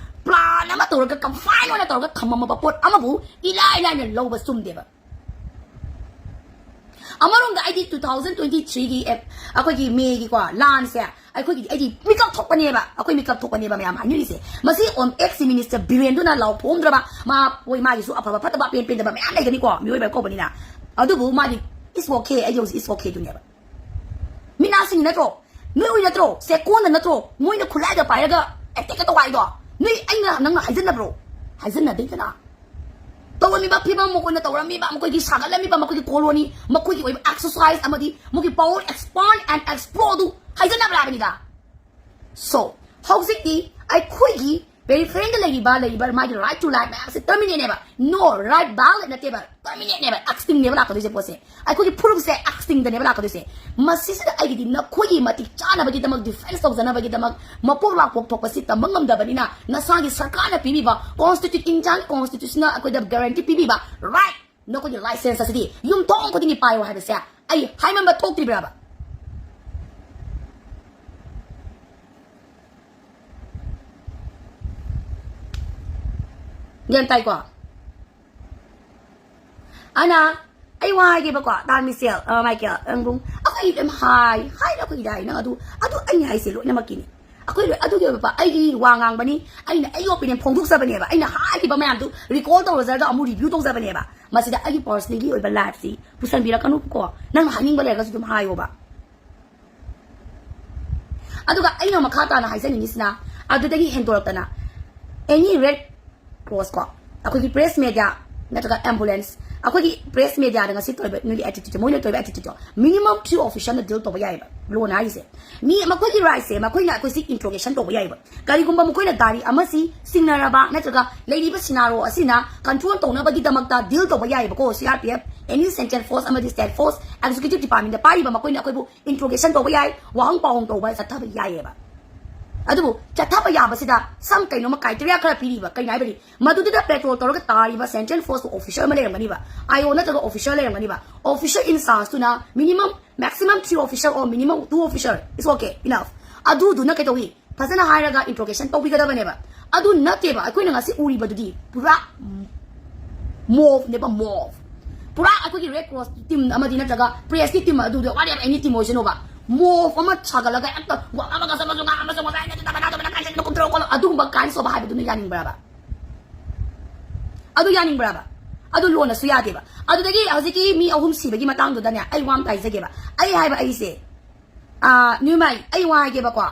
ꯄ꯭ꯂꯥꯟ ꯑꯃ ꯇꯧꯔꯒ ꯀꯟꯐꯥꯏꯟ ꯑꯣꯏꯅ ꯇꯧꯔꯒ ꯊꯝꯃꯝꯃꯕ ꯄꯣꯠ ꯑꯃꯕꯨ ꯏꯂꯥꯏ ꯂꯥꯏꯅ ꯂꯧꯕ ꯆꯨꯝꯗꯦꯕ꯫ ꯑꯃꯔꯣꯝꯗ ꯑꯩꯗꯤ ꯇꯨ ꯊꯥꯎꯖꯟ ꯇ꯭ꯋꯦꯟꯇꯤ ꯊ꯭ꯔꯤꯒꯤ ꯑꯦꯞ-, ꯑꯩꯈꯣꯏꯒꯤ ꯃꯦꯒꯤꯀꯣ ꯂꯥꯟꯁꯦ ꯑꯩꯈꯣꯏꯒꯤꯗꯤ ꯑꯩꯗꯤ ꯃꯤꯀꯞ ꯊꯣꯛꯄꯅꯦꯕ, ꯑꯩꯈꯣꯏ ꯃꯤꯀꯞ ꯊꯣꯛꯄꯅꯦꯕ ꯃꯌꯥꯝ ꯍꯥꯏꯅꯔꯤꯁꯦ꯫ ꯃꯁꯤ ꯑꯣꯟ ꯑꯦꯛꯁ ꯃꯤꯅꯤꯁꯇꯔ ꯕꯤꯔꯦꯟꯗꯨꯅ ꯂꯥꯎꯊꯣꯛꯑꯝꯗ꯭ꯔꯕ ꯃꯥ ꯍꯣꯏ ꯃꯥꯒꯤꯁꯨ ꯑꯐꯕ ꯐꯠꯇꯕ ꯑꯄꯦꯟ ꯄꯦꯟꯗꯕ ꯃꯌꯥꯝ ꯂꯩꯒꯅꯤꯀꯣ, ꯃꯤꯑꯣꯏꯕ ꯀꯧꯕꯅꯤꯅ꯫ ꯑꯗꯨꯕꯨ ꯃꯥꯗꯤ ꯏꯁ ꯑꯣꯀꯦ, ꯑꯩꯗꯤ ꯍꯧꯖꯤꯛ ꯏꯁ ꯑꯣꯀꯦꯗꯨꯅꯦꯕ꯫ ꯃꯤꯅꯥꯁꯤꯡ ꯅꯠꯇ꯭ꯔꯣ? ꯅꯣꯏ ꯑꯣꯏ ꯅꯠꯇ꯭ꯔꯣ? ꯁꯦꯀꯣꯟꯗ ꯅꯠꯇ꯭ꯔꯣ? ꯃꯣꯏꯅ ꯈꯨꯠꯂꯥꯏꯗ ꯄꯥꯏꯔꯒ ꯑꯦꯇꯦꯛꯀ ꯇꯧ ꯍꯥꯏꯗꯣ? ꯅꯣꯏ ꯑꯩꯅ ꯅꯪꯅ ꯍꯥꯏꯖꯟꯅꯕ꯭ꯔꯣ? ꯍꯥꯏꯖꯟꯅꯗꯦꯗꯅ꯫ ꯇꯧꯔꯝꯃꯤꯕ ꯐꯤꯕꯝ ꯃꯈꯣꯏꯅ ꯇꯧꯔꯝꯃꯤꯕ, ꯃꯈꯣꯏꯒꯤ ꯁꯥꯒꯠꯂꯝꯃꯤꯕ, ꯃꯈꯣꯏꯒꯤ ꯀꯣꯂꯣꯅꯤ, ꯃꯈꯣꯏꯒꯤ ꯑꯣꯏꯕ ꯑꯦꯛꯁꯔꯁꯥꯏꯁ ꯑꯃꯗꯤ ꯃꯈꯣꯏꯒꯤ power expand and explore ꯑꯗꯨ ꯍꯥꯏꯖꯟꯅꯕ꯭ꯔꯥ ꯍꯥꯏꯕꯅꯤꯗ꯫ So, ꯍꯧꯖꯤꯛꯇꯤ ꯑꯩꯈꯣꯏꯒꯤ ꯄꯦꯔꯤꯐꯦꯔꯦꯜꯗ ꯂꯩꯔꯤꯕ, ꯂꯩꯔꯤꯕ ꯃꯥꯒꯤ right to life ꯃꯌꯥꯝꯁꯦ ꯇꯔꯃꯤꯅꯦꯠꯅꯦꯕ꯫ No, right valid ꯅꯠꯇꯦꯕ, ꯇꯔꯃꯤꯅꯦꯠꯅꯦꯕ, ꯑꯦꯛꯁꯇꯤꯡꯅꯦꯕ ꯂꯥꯛꯀꯗꯣꯏꯁꯦ ꯄꯣꯠꯁꯦ꯫ ꯑꯩꯈꯣꯏꯒꯤ ꯐꯨꯔꯨꯞꯁꯦ ꯑꯦꯛꯁꯇꯤꯡꯗꯅꯦꯕ ꯂꯥꯛꯀꯗꯣꯏꯁꯦ꯫ ꯃꯁꯤꯁꯤꯗ ꯑꯩꯒꯤꯗꯤ ꯅꯈꯣꯏꯒꯤ ꯃꯇꯤꯛ ꯆꯥꯅꯕꯒꯤꯗꯃꯛ, ꯗꯤꯐꯦꯟꯁ ꯇꯧꯖꯅꯕꯒꯤꯗꯃꯛ, ꯃꯄꯣꯛ ꯂꯥꯛꯄꯣꯛ ꯊꯣꯛꯄꯁꯤ ꯇꯝꯕ ꯉꯝꯗꯕꯅꯤꯅ, ꯅꯁꯥꯒꯤ ꯁꯔꯀꯥꯔꯅ ꯄꯤꯕꯤꯕ ꯀꯣꯟꯁꯇꯤꯇ꯭ꯌꯨ-, ꯏꯟꯗꯤꯌꯥꯒꯤ ꯀꯣꯟꯁꯇꯤꯇ꯭ꯌꯨꯁꯟꯅ ꯑꯩꯈꯣꯏꯗ ꯒꯥꯔꯦꯟꯇꯤ ꯄꯤꯕꯤꯕ ꯔꯥꯏꯠ, ꯅꯈꯣꯏꯒꯤ ꯂꯥꯏꯁꯦꯟꯁ ꯑꯁꯤꯗꯤ ꯌꯨꯝꯊꯣꯡ ꯈꯨꯗꯤꯡꯒꯤ ꯄꯥꯏꯌꯣ ꯍꯥꯏꯕꯁꯦ ꯑꯩ ꯍꯥꯏꯃꯟꯕ ꯊꯣꯛꯇ꯭ꯔꯤꯕ꯭ꯔꯕ? ꯒ꯭ꯌꯥꯟ ꯇꯥꯏꯀꯣ? ꯑꯅ ꯑꯩ ꯋꯥ ꯍꯥꯏꯒꯦꯕꯀꯣ, ꯇꯥ ꯃꯤꯁꯦꯜ, ꯑ, ꯃꯥꯏꯀꯦꯜ, ꯑꯪꯕꯨꯡ, ꯑꯩꯈꯣꯏ ꯑꯗꯨꯝ ꯍꯥꯏ, ꯍꯥꯏꯔ ꯑꯩꯈꯣꯏꯒꯤꯗꯤ ꯍꯥꯏ, ꯅꯪ ꯑꯗꯨ, ꯑꯗꯨ ꯑꯩꯅ ꯍꯥꯏꯁꯦ ꯂꯣꯏꯅꯃꯛꯀꯤꯅꯤ꯫ ꯑꯩꯈꯣꯏ ꯂꯣꯏ ꯑꯗꯨꯒꯤ ꯑꯣꯏꯕ, ꯑꯩꯒꯤ ꯋꯥ ꯉꯥꯡꯕꯅꯤ, ꯑꯩꯅ ꯑꯩꯒꯤ opinion ꯐꯣꯡꯗꯣꯛꯆꯕꯅꯦꯕ, ꯑꯩꯅ ꯍꯥꯏꯈꯤꯕ ꯃꯌꯥꯝꯗꯨ recall ꯇꯧꯔꯖꯔꯒ ꯑꯃꯨꯛ review ꯇꯧꯖꯕꯅꯦꯕ꯫ ꯃꯁꯤꯗ ꯑꯩꯒꯤ personally ꯑꯣꯏꯕ lifeꯁꯤ ꯄꯨꯁꯟꯕꯤꯔꯛꯀꯅꯨꯀꯣ, ꯅꯪꯅ ꯍꯥꯏꯅꯤꯡꯕ ꯂꯩꯔꯒꯁꯨ ꯑꯗꯨꯝ ꯍꯥꯏꯌꯣꯕ꯫ ꯑꯗꯨꯒ ꯑꯩꯅ ꯃꯈꯥ ꯇꯥꯅ ꯍꯥꯏꯖꯅꯤꯡꯉꯤꯁꯤꯅ, ꯑꯗꯨꯗꯒꯤ ꯍꯦꯟꯗꯣꯔꯛꯇꯅ any Red Cross ꯀꯣ, ꯑꯩꯈꯣꯏꯒꯤ press media ꯅꯠꯇ꯭ꯔꯒ ambulance, ꯑꯩꯈꯣꯏꯒꯤ press mediaꯗ ꯉꯁꯤ ꯇꯧꯔꯤꯕ ꯅꯣꯏꯒꯤ attitude, ꯃꯣꯏꯅ ꯇꯧꯔꯤꯕ attitude minimum three officerꯅ deal ꯇꯧꯕ ꯌꯥꯏꯑꯕ꯫ ꯂꯣꯅ ꯍꯥꯏꯔꯤꯁꯦ, ꯃꯤ ꯃꯈꯣꯏꯒꯤ rightꯁꯦ ꯃꯈꯣꯏꯅ ꯑꯩꯈꯣꯏꯁꯤ interrogation ꯇꯧꯕ ꯌꯥꯏꯑꯕ꯫ ꯀꯔꯤꯒꯨꯝꯕ ꯃꯈꯣꯏꯅ ꯒꯥꯔꯤ ꯑꯃꯁꯤ ꯆꯤꯡꯅꯔꯕ ꯅꯠꯇ꯭ꯔꯒ ꯂꯩꯔꯤꯕ scenario ꯑꯁꯤꯅ control ꯇꯧꯅꯕꯒꯤꯗꯃꯛꯇ deal ꯇꯧꯕ ꯌꯥꯏꯑꯕꯀꯣ꯫ C R P F, any central force ꯑꯃꯗꯤ state force, executive departmentꯗ ꯄꯥꯏꯔꯤꯕ ꯃꯈꯣꯏꯅ ꯑꯩꯈꯣꯏꯕꯨ interrogation ꯇꯧꯕ ꯌꯥꯏ, ꯋꯥꯍꯪ ꯄꯥꯎꯍꯪ ꯇꯧꯕ ꯆꯠꯊꯕ ꯌꯥꯏꯑꯕ꯫ ꯑꯗꯨꯕꯨ ꯆꯠꯊꯕ ꯌꯥꯕꯁꯤꯗ some ꯀꯩꯅꯣꯝꯃ criteria ꯈꯔ ꯄꯤꯔꯤꯕ, ꯀꯩꯅꯣ ꯍꯥꯏꯕꯗꯤ ꯃꯗꯨꯗꯨꯗ patrol ꯇꯧꯔꯒ ꯇꯥꯔꯤꯕ central force officer ꯑꯃ ꯂꯩꯔꯝꯒꯅꯤꯕ, I O ꯅꯠꯇ꯭ꯔꯒ officer ꯂꯩꯔꯝꯒꯅꯤꯕ꯫ Officer in chargeꯇꯨꯅ minimum, maximum three officer or minimum two officer is okay, enough꯫ ꯑꯗꯨꯗꯨꯅ ꯀꯩꯗꯧꯏ? ꯐꯖꯅ ꯍꯥꯏꯔꯒ interrogation ꯇꯧꯕꯤꯒꯗꯕꯅꯦꯕ꯫ ꯑꯗꯨ ꯅꯠꯇꯦꯕ, ꯑꯩꯈꯣꯏꯅ ꯉꯁꯤ ꯎꯔꯤꯕꯗꯨꯗꯤ ꯄꯨꯔꯥ mobꯅꯦꯕ, mob꯫ ꯄꯨꯔꯥ ꯑꯩꯈꯣꯏꯒꯤ Red Cross team ꯑꯃꯗꯤ ꯅꯠꯇ꯭ꯔꯒ pressꯀꯤ team ꯑꯗꯨꯗ whatever any team ꯑꯣꯏꯁꯅꯨꯕ, mob ꯑꯃ ꯁꯥꯒꯠꯂꯒ ꯍꯦꯛꯇ ꯋꯥ ꯑꯃꯒ ꯆꯠꯂꯁꯨ ꯉꯥ ꯑꯃꯁꯨ ꯉꯁꯥꯏ ꯅꯠꯇꯦ ꯇꯕꯅꯥ ꯇꯕꯅꯥ ꯀꯥꯏ ꯆꯠꯂꯤꯅꯣ ꯀꯨꯝꯊꯔꯣ ꯈꯣꯠꯂꯣ ꯑꯗꯨꯒꯨꯝꯕ kinds of ꯍꯥꯏꯕꯗꯨꯅ ꯌꯥꯅꯤꯡꯕ꯭ꯔꯕ? ꯑꯗꯨ ꯌꯥꯅꯤꯡꯕ꯭ꯔꯕ? ꯑꯗꯨ ꯂꯣꯟꯅꯁꯨ ꯌꯥꯗꯦꯕ꯫ ꯑꯗꯨꯗꯒꯤ ꯍꯧꯖꯤꯛꯀꯤ ꯃꯤ ꯑꯍꯨꯝ ꯁꯤꯕꯒꯤ ꯃꯇꯥꯡꯗꯨꯗꯅꯦ, ꯑꯩ ꯋꯥ ꯑꯃ ꯍꯥꯏꯖꯒꯦꯕ꯫ ꯑꯩ ꯍꯥꯏꯕ ꯑꯩꯁꯦ, ꯑꯥ, ꯅ꯭ꯌꯨꯃꯥꯏ, ꯑꯩ ꯋꯥ ꯍꯥꯏꯒꯦꯕꯀꯣ꯫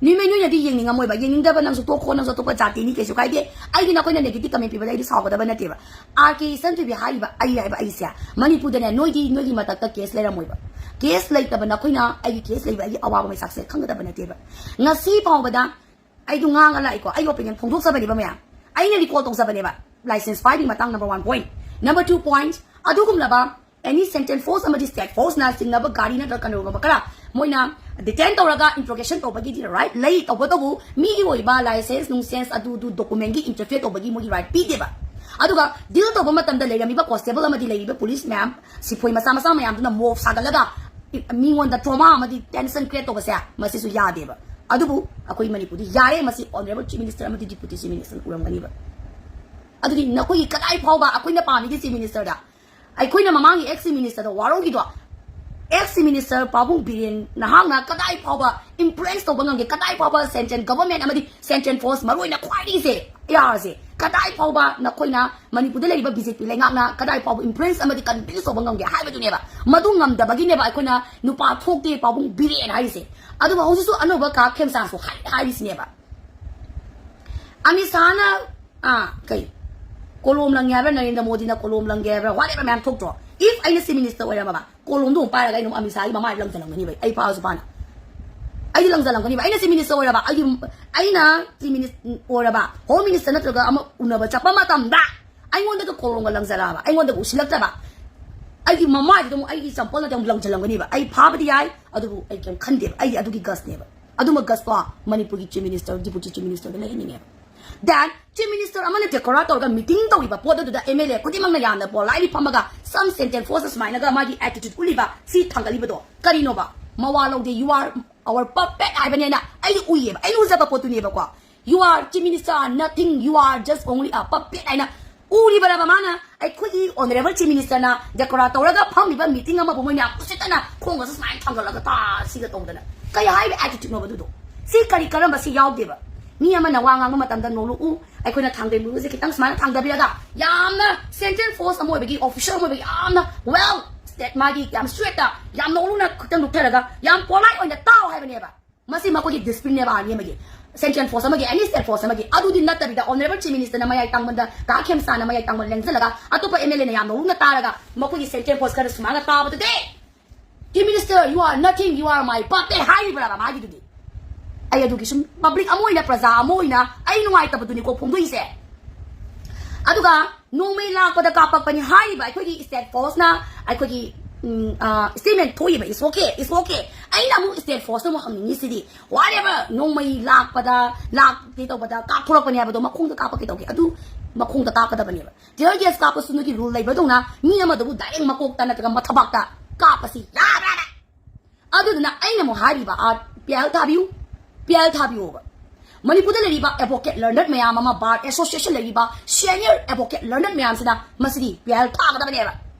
ꯅ꯭ꯌꯨꯃꯥꯏ, ꯅꯣꯏꯅꯗꯤ ꯌꯦꯡꯅꯤꯡꯉꯝꯃꯣꯏꯕ, ꯌꯦꯡꯅꯤꯡꯗꯕ ꯅꯪꯁꯨ ꯇꯣꯛꯈꯣ, ꯅꯪꯁꯨ ꯑꯇꯣꯞꯄ ꯖꯥꯇꯤꯅꯤ, ꯀꯩꯁꯨ ꯀꯥꯏꯗꯦ꯫ ꯑꯩꯒꯤ ꯅꯈꯣꯏꯅ negative comment ꯄꯤꯕꯗ ꯑꯩꯗꯤ ꯁꯥꯎꯒꯗꯕ ꯅꯠꯇꯦꯕ꯫ R K ꯏꯆꯟꯊꯣꯏꯕꯤ ꯍꯥꯏꯔꯤꯕ ꯑꯩ ꯍꯥꯏꯕ ꯑꯩꯁꯦ, ꯃꯅꯤꯄꯨꯔꯗꯅꯦ, ꯅꯣꯏꯗꯤ ꯅꯣꯏꯒꯤ ꯃꯊꯛꯇ case ꯂꯩꯔꯝꯃꯣꯏꯕ꯫ Case ꯂꯩꯇꯕ ꯅꯈꯣꯏꯅ ꯑꯩꯒꯤ case ꯂꯩꯕ ꯑꯩꯒꯤ ꯑꯋꯥꯕ ꯃꯩꯁꯥꯛꯁꯦ ꯈꯪꯒꯗꯕ ꯅꯠꯇꯦꯕ꯫ ꯉꯁꯤ ꯐꯥꯎꯕꯗ ꯑꯩꯗꯣ ꯉꯥꯡꯉ ꯂꯥꯛꯏꯀꯣ, ꯑꯩꯒꯤ opinion ꯐꯣꯡꯗꯣꯛꯆꯕꯅꯦꯕ ꯃꯌꯥꯝ, ꯑꯩꯅ recall ꯇꯧꯖꯕꯅꯦꯕ꯫ License ꯄꯥꯏꯕꯒꯤ ꯃꯇꯥꯡ number one point, number two point, ꯑꯗꯨꯒꯨꯝꯂꯕ any central force ꯑꯃꯗꯤ state forceꯅ ꯆꯤꯡꯅꯕ ꯒꯥꯔꯤ ꯅꯠꯇ꯭ꯔꯒ ꯀꯩꯅꯣꯒꯨꯝꯕ ꯈꯔ ꯃꯣꯏꯅ detain ꯇꯧꯔꯒ interrogation ꯇꯧꯕꯒꯤꯗꯤ right ꯂꯩ, ꯇꯧꯕꯇꯕꯨ ꯃꯤꯒꯤ ꯑꯣꯏꯕ license ꯅꯨꯡꯁꯦꯟꯁ ꯑꯗꯨ ꯑꯗꯨ documentꯒꯤ interfere ꯇꯧꯕꯒꯤ ꯃꯣꯏꯒꯤ right ꯄꯤꯗꯦꯕ꯫ ꯑꯗꯨꯒ deal ꯇꯧꯕ ꯃꯇꯝꯗ ꯂꯩꯔꯝꯃꯤꯕ constable ꯑꯃꯗꯤ ꯂꯩꯔꯤꯕ police ꯃꯌꯥꯝ, ꯁꯤꯐꯣꯏ ꯃꯆꯥ ꯃꯆꯥ ꯃꯌꯥꯝꯗꯨꯅ mob ꯁꯥꯒꯠꯂꯒ ꯃꯤꯉꯣꯟꯗ trauma ꯑꯃꯗꯤ tension create ꯇꯧꯕꯁꯦ ꯃꯁꯤꯁꯨ ꯌꯥꯗꯦꯕ꯫ ꯑꯗꯨꯕꯨ ꯑꯩꯈꯣꯏ ꯃꯅꯤꯄꯨꯔꯗꯤ ꯌꯥꯔꯦ, ꯃꯁꯤ honourable chief minister ꯑꯃꯗꯤ deputy chief minister ꯎꯔꯝꯒꯅꯤꯕ꯫ ꯑꯗꯨꯗꯤ ꯅꯈꯣꯏꯒꯤ ꯀꯗꯥꯏ ꯐꯥꯎꯕ ꯑꯩꯈꯣꯏꯅ ꯄꯥꯝꯃꯤꯒꯦ chief ministerꯗ? ꯑꯩꯈꯣꯏꯅ ꯃꯃꯥꯡꯒꯤ ex minister ꯗ ꯋꯥꯔꯧꯈꯤꯗꯣ, ex minister ꯄꯥꯕꯨꯡ ꯕꯤꯔꯦꯟ ꯅꯍꯥꯛꯅ ꯀꯗꯥꯏ ꯐꯥꯎꯕ influence ꯇꯧꯕ ꯉꯝꯒꯦ, ꯀꯗꯥꯏ ꯐꯥꯎꯕ central government ꯑꯃꯗꯤ central force, ꯃꯔꯨꯑꯣꯏꯅ ꯈ꯭ꯋꯥꯏꯗꯒꯤꯁꯦ, AR ꯁꯦ, ꯀꯗꯥꯏ ꯐꯥꯎꯕ ꯅꯈꯣꯏꯅ ꯃꯅꯤꯄꯨꯔꯗ ꯂꯩꯔꯤꯕ BJP ꯂꯩꯉꯥꯛꯅ ꯀꯗꯥꯏ ꯐꯥꯎꯕ influence ꯑꯃꯗꯤ convince ꯇꯧꯕ ꯉꯝꯒꯦ ꯍꯥꯏꯕꯗꯨꯅꯦꯕ꯫ ꯃꯗꯨ ꯉꯝꯗꯕꯒꯤꯅꯦꯕ ꯑꯩꯈꯣꯏꯅ ꯅꯨꯄꯥ ꯊꯣꯛꯇꯦ ꯄꯥꯕꯨꯡ ꯕꯤꯔꯦꯟ ꯍꯥꯏꯔꯤꯁꯦ꯫ ꯑꯗꯨꯒ ꯍꯧꯖꯤꯛꯁꯨ ꯑꯅꯧꯕ ꯀꯥ ꯈꯦꯝꯆꯥꯟꯁꯨ ꯍꯥꯏ-, ꯍꯥꯏꯔꯤꯁꯤꯅꯦꯕ꯫ ꯑꯃꯤꯠ ꯁꯥꯍꯅ, ꯑꯥ, ꯀꯩ? ꯀꯣꯂꯣꯝ ꯂꯪꯉꯦ ꯍꯥꯏꯕ꯭ꯔꯥ, ꯅꯔꯦꯟꯗ꯭ꯔ ꯃꯣꯗꯤꯅ ꯀꯣꯂꯣꯝ ꯂꯪꯒꯦ ꯍꯥꯏꯕ꯭ꯔꯥ, whatever ꯃꯌꯥꯝ ꯊꯣꯛꯇ꯭ꯔꯣ? If ꯑꯩꯅ chief minister ꯑꯣꯏꯔꯝꯃꯕ, ꯀꯣꯂꯣꯝꯗꯣ ꯑꯃꯨꯛ ꯄꯥꯏꯔꯒ ꯑꯩꯅ ꯑꯃꯨꯛ ꯑꯃꯤꯠ ꯁꯥꯍꯒꯤ ꯃꯃꯥꯏꯗ ꯂꯪꯁꯤꯜꯂꯝꯒꯅꯤꯕ, ꯑꯩ ꯐꯥꯔꯁꯨ ꯐꯥꯅ꯫ ꯑꯩꯗꯤ ꯂꯪꯁꯤꯜꯂꯝꯒꯅꯤꯕ꯫ ꯑꯩꯅ chief minister ꯑꯣꯏꯔꯕ, ꯑꯩꯒꯤ, ꯑꯩꯅ chief minister ꯑꯣꯏꯔꯕ, home minister ꯅꯠꯇ꯭ꯔꯒ ꯑꯃ ꯎꯅꯕ ꯆꯠꯄ ꯃꯇꯝꯗ ꯑꯩꯉꯣꯟꯗꯒ ꯀꯣꯂꯣꯝꯒ ꯂꯪꯁꯤꯜꯂꯛꯑꯕ, ꯑꯩꯉꯣꯟꯗꯒ ꯎꯁꯤꯜꯂꯛꯇꯕ, ꯑꯩꯒꯤ ꯃꯃꯥꯏꯗꯨꯗ ꯑꯃꯨꯛ ꯑꯩꯒꯤ ꯆꯝꯄꯜꯅꯗꯤ ꯑꯃꯨꯛ ꯂꯪꯁꯤꯜꯂꯝꯒꯅꯤꯕ꯫ ꯑꯩ ꯐꯥꯕꯗꯤ ꯌꯥꯏ, ꯑꯗꯨꯕꯨ ꯑꯩ ꯀꯩꯝ ꯈꯟꯗꯦꯕ꯫ ꯑꯩꯗꯤ ꯑꯗꯨꯒꯤ guts ꯅꯦꯕ꯫ ꯑꯗꯨꯝꯕ guts ꯇꯣ ꯃꯅꯤꯄꯨꯔꯒꯤ chief minister, deputy chief minister ꯗ ꯂꯩꯍꯟꯅꯤꯡꯉꯦꯕ꯫ Then chief minister ꯑꯃꯅ ꯗꯦꯀꯣꯔꯥ ꯇꯧꯔꯒ meeting ꯇꯧꯔꯤꯕ ꯄꯣꯠ ꯑꯗꯨꯗ MLA ꯈꯨꯗꯤꯡꯃꯛꯅ ꯌꯥꯝꯅ politely ꯐꯝꯃꯒ some central force ꯁꯨꯃꯥꯏꯅꯒ ꯃꯥꯒꯤ attitude ꯎꯠꯂꯤꯕ, ꯁꯤ ꯊꯥꯡꯒꯠꯂꯤꯕꯗꯣ ꯀꯔꯤꯅꯣꯕ? ꯃꯋꯥ ꯂꯧꯗꯦ, you are our puppet ꯍꯥꯏꯕꯅꯦꯅ ꯑꯩꯗꯤ ꯎꯏꯌꯦꯕ, ꯑꯩꯅ ꯎꯖꯕ ꯄꯣꯠꯇꯨꯅꯦꯕꯀꯣ꯫ You are chief minister are nothing, you are just only a puppet ꯍꯥꯏꯅ ꯎꯔꯤꯕꯔꯕ ꯃꯥꯅ? ꯑꯩꯈꯣꯏꯒꯤ honourable chief minister ꯅ ꯗꯦꯀꯣꯔꯥ ꯇꯧꯔꯒ ꯐꯝꯃꯤꯕ meeting ꯑꯃꯕꯨ ꯃꯣꯏ ꯃꯌꯥꯝ ꯎꯁꯤꯠꯇꯅ ꯈꯣꯡꯒꯁꯨ ꯁꯨꯃꯥꯏꯅ ꯊꯥꯡꯒꯠꯂꯒ ꯇꯥ ꯁꯤꯒ ꯇꯧꯗꯅ ꯀꯩ ꯍꯥꯏꯕ attitude ꯅꯣꯕ ꯑꯗꯨꯗꯣ? ꯁꯤ ꯀꯔꯤ ꯀꯔꯝꯕ ꯁꯤ ꯌꯥꯎꯗꯦꯕ꯫ ꯃꯤ ꯑꯃꯅ ꯋꯥ ꯉꯥꯡꯕ ꯃꯇꯝꯗ ꯅꯣꯛꯂꯛꯎ, ꯑꯩꯈꯣꯏꯅ ꯊꯥꯡꯒꯩ ꯃꯔꯨꯁꯦ ꯈꯤꯇꯪ ꯁꯨꯃꯥꯏꯅ ꯊꯥꯡꯗꯕꯤꯔꯒ ꯌꯥꯝꯅ central force ꯑꯃ ꯑꯣꯏꯕꯒꯤ, officer ꯑꯃ ꯑꯣꯏꯕꯒꯤ ꯌꯥꯝꯅ well state ꯃꯥꯒꯤ ꯌꯥꯝ straight ꯇ ꯌꯥꯝ ꯅꯣꯛꯂꯨꯅ ꯈꯤꯇꯪ ꯅꯣꯛꯊꯔꯒ ꯌꯥꯝ polite ꯑꯣꯏꯅ ꯇꯥꯎ ꯍꯥꯏꯕꯅꯦꯕ꯫ ꯃꯁꯤ ꯃꯈꯣꯏꯒꯤ discipline ꯅꯦꯕ army ꯑꯃꯒꯤ, central force ꯑꯃꯒꯤ, any state force ꯑꯃꯒꯤ꯫ ꯑꯗꯨꯗꯤ ꯅꯠꯇꯕꯤꯗ honourable chief minister ꯅ ꯃꯌꯥꯏ ꯇꯥꯡꯕꯗ, ꯀꯥ ꯈꯦꯝꯆꯥꯟꯅ ꯃꯌꯥꯏ ꯇꯥꯡꯕꯗ ꯂꯦꯡꯁꯤꯜꯂꯒ ꯑꯇꯣꯞꯄ MLA ꯅ ꯌꯥꯝ ꯅꯣꯛꯂꯨꯅ ꯇꯥꯔꯒ ꯃꯈꯣꯏꯒꯤ central force ꯈꯔ ꯁꯨꯃꯥꯏꯅ ꯇꯥꯕꯗꯨꯗꯤ, chief minister, you are nothing, you are my puppet ꯍꯥꯏꯔꯤꯕ꯭ꯔꯕ ꯃꯥꯒꯤꯗꯨꯗꯤ? ꯑꯩ ꯑꯗꯨꯒꯤ ꯁꯨꯝ public ꯑꯃ ꯑꯣꯏꯅ, ꯄ꯭ꯔꯖꯥ ꯑꯃ ꯑꯣꯏꯅ ꯑꯩ ꯅꯨꯡꯉꯥꯏꯇꯕꯗꯨꯅꯤꯀꯣ ꯐꯣꯡꯗꯣꯛꯏꯁꯦ꯫ ꯑꯗꯨꯒ ꯅꯣꯡꯃꯩ ꯂꯥꯛꯄꯗ ꯀꯥꯞꯄꯛꯄꯅꯤ ꯍꯥꯏꯔꯤꯕ ꯑꯩꯈꯣꯏꯒꯤ state force ꯅ ꯑꯩꯈꯣꯏꯒꯤ, ꯎꯝ, ꯑ, statement ꯊꯣꯛꯏꯕ, it's okay, it's okay꯫ ꯑꯩꯅ ꯑꯃꯨꯛ state force ꯅ ꯑꯃꯨꯛ ꯍꯪꯅꯤꯡꯉꯤꯁꯤꯗꯤ, whatever, ꯅꯣꯡꯃꯩ ꯂꯥꯛꯄꯗ, ꯂꯥꯛꯀꯦ ꯇꯧꯕꯗ ꯀꯥꯞꯊꯣꯔꯛꯄꯅꯦ ꯍꯥꯏꯕꯗꯣ ꯃꯈꯣꯡꯗ ꯀꯥꯞꯄꯛꯀꯦ ꯇꯧꯒꯦ, ꯑꯗꯨ ꯃꯈꯣꯡꯗ ꯀꯥꯞꯀꯗꯕꯅꯦꯕ꯫ Tear gas ꯀꯥꯞꯄꯁꯨ ꯅꯣꯏꯒꯤ rule ꯂꯩꯕꯗꯧꯅ ꯃꯤ ꯑꯃꯗꯕꯨ direct ꯃꯀꯣꯛꯇ ꯅꯠꯇ꯭ꯔꯒ ꯃꯊꯕꯥꯛꯇ ꯀꯥꯞꯄꯁꯤ ꯌꯥꯕ꯭ꯔꯥꯕ? ꯑꯗꯨꯗꯨꯅ ꯑꯩꯅ ꯑꯃꯨꯛ ꯍꯥꯏꯔꯤꯕ, ꯑꯥ, ꯄꯤꯌꯥꯜ ꯊꯥꯕꯤꯌꯨ, ꯄꯤꯌꯥꯜ ꯊꯥꯕꯤꯌꯣꯕ꯫ ꯃꯅꯤꯄꯨꯔꯗ ꯂꯩꯔꯤꯕ advocate learned ꯃꯌꯥꯝ ꯑꯃ, bar association ꯂꯩꯔꯤꯕ senior advocate learned ꯃꯌꯥꯝꯁꯤꯅ ꯃꯁꯤꯗꯤ ꯄꯤꯌꯥꯜ ꯊꯥꯒꯗꯕꯅꯦꯕ꯫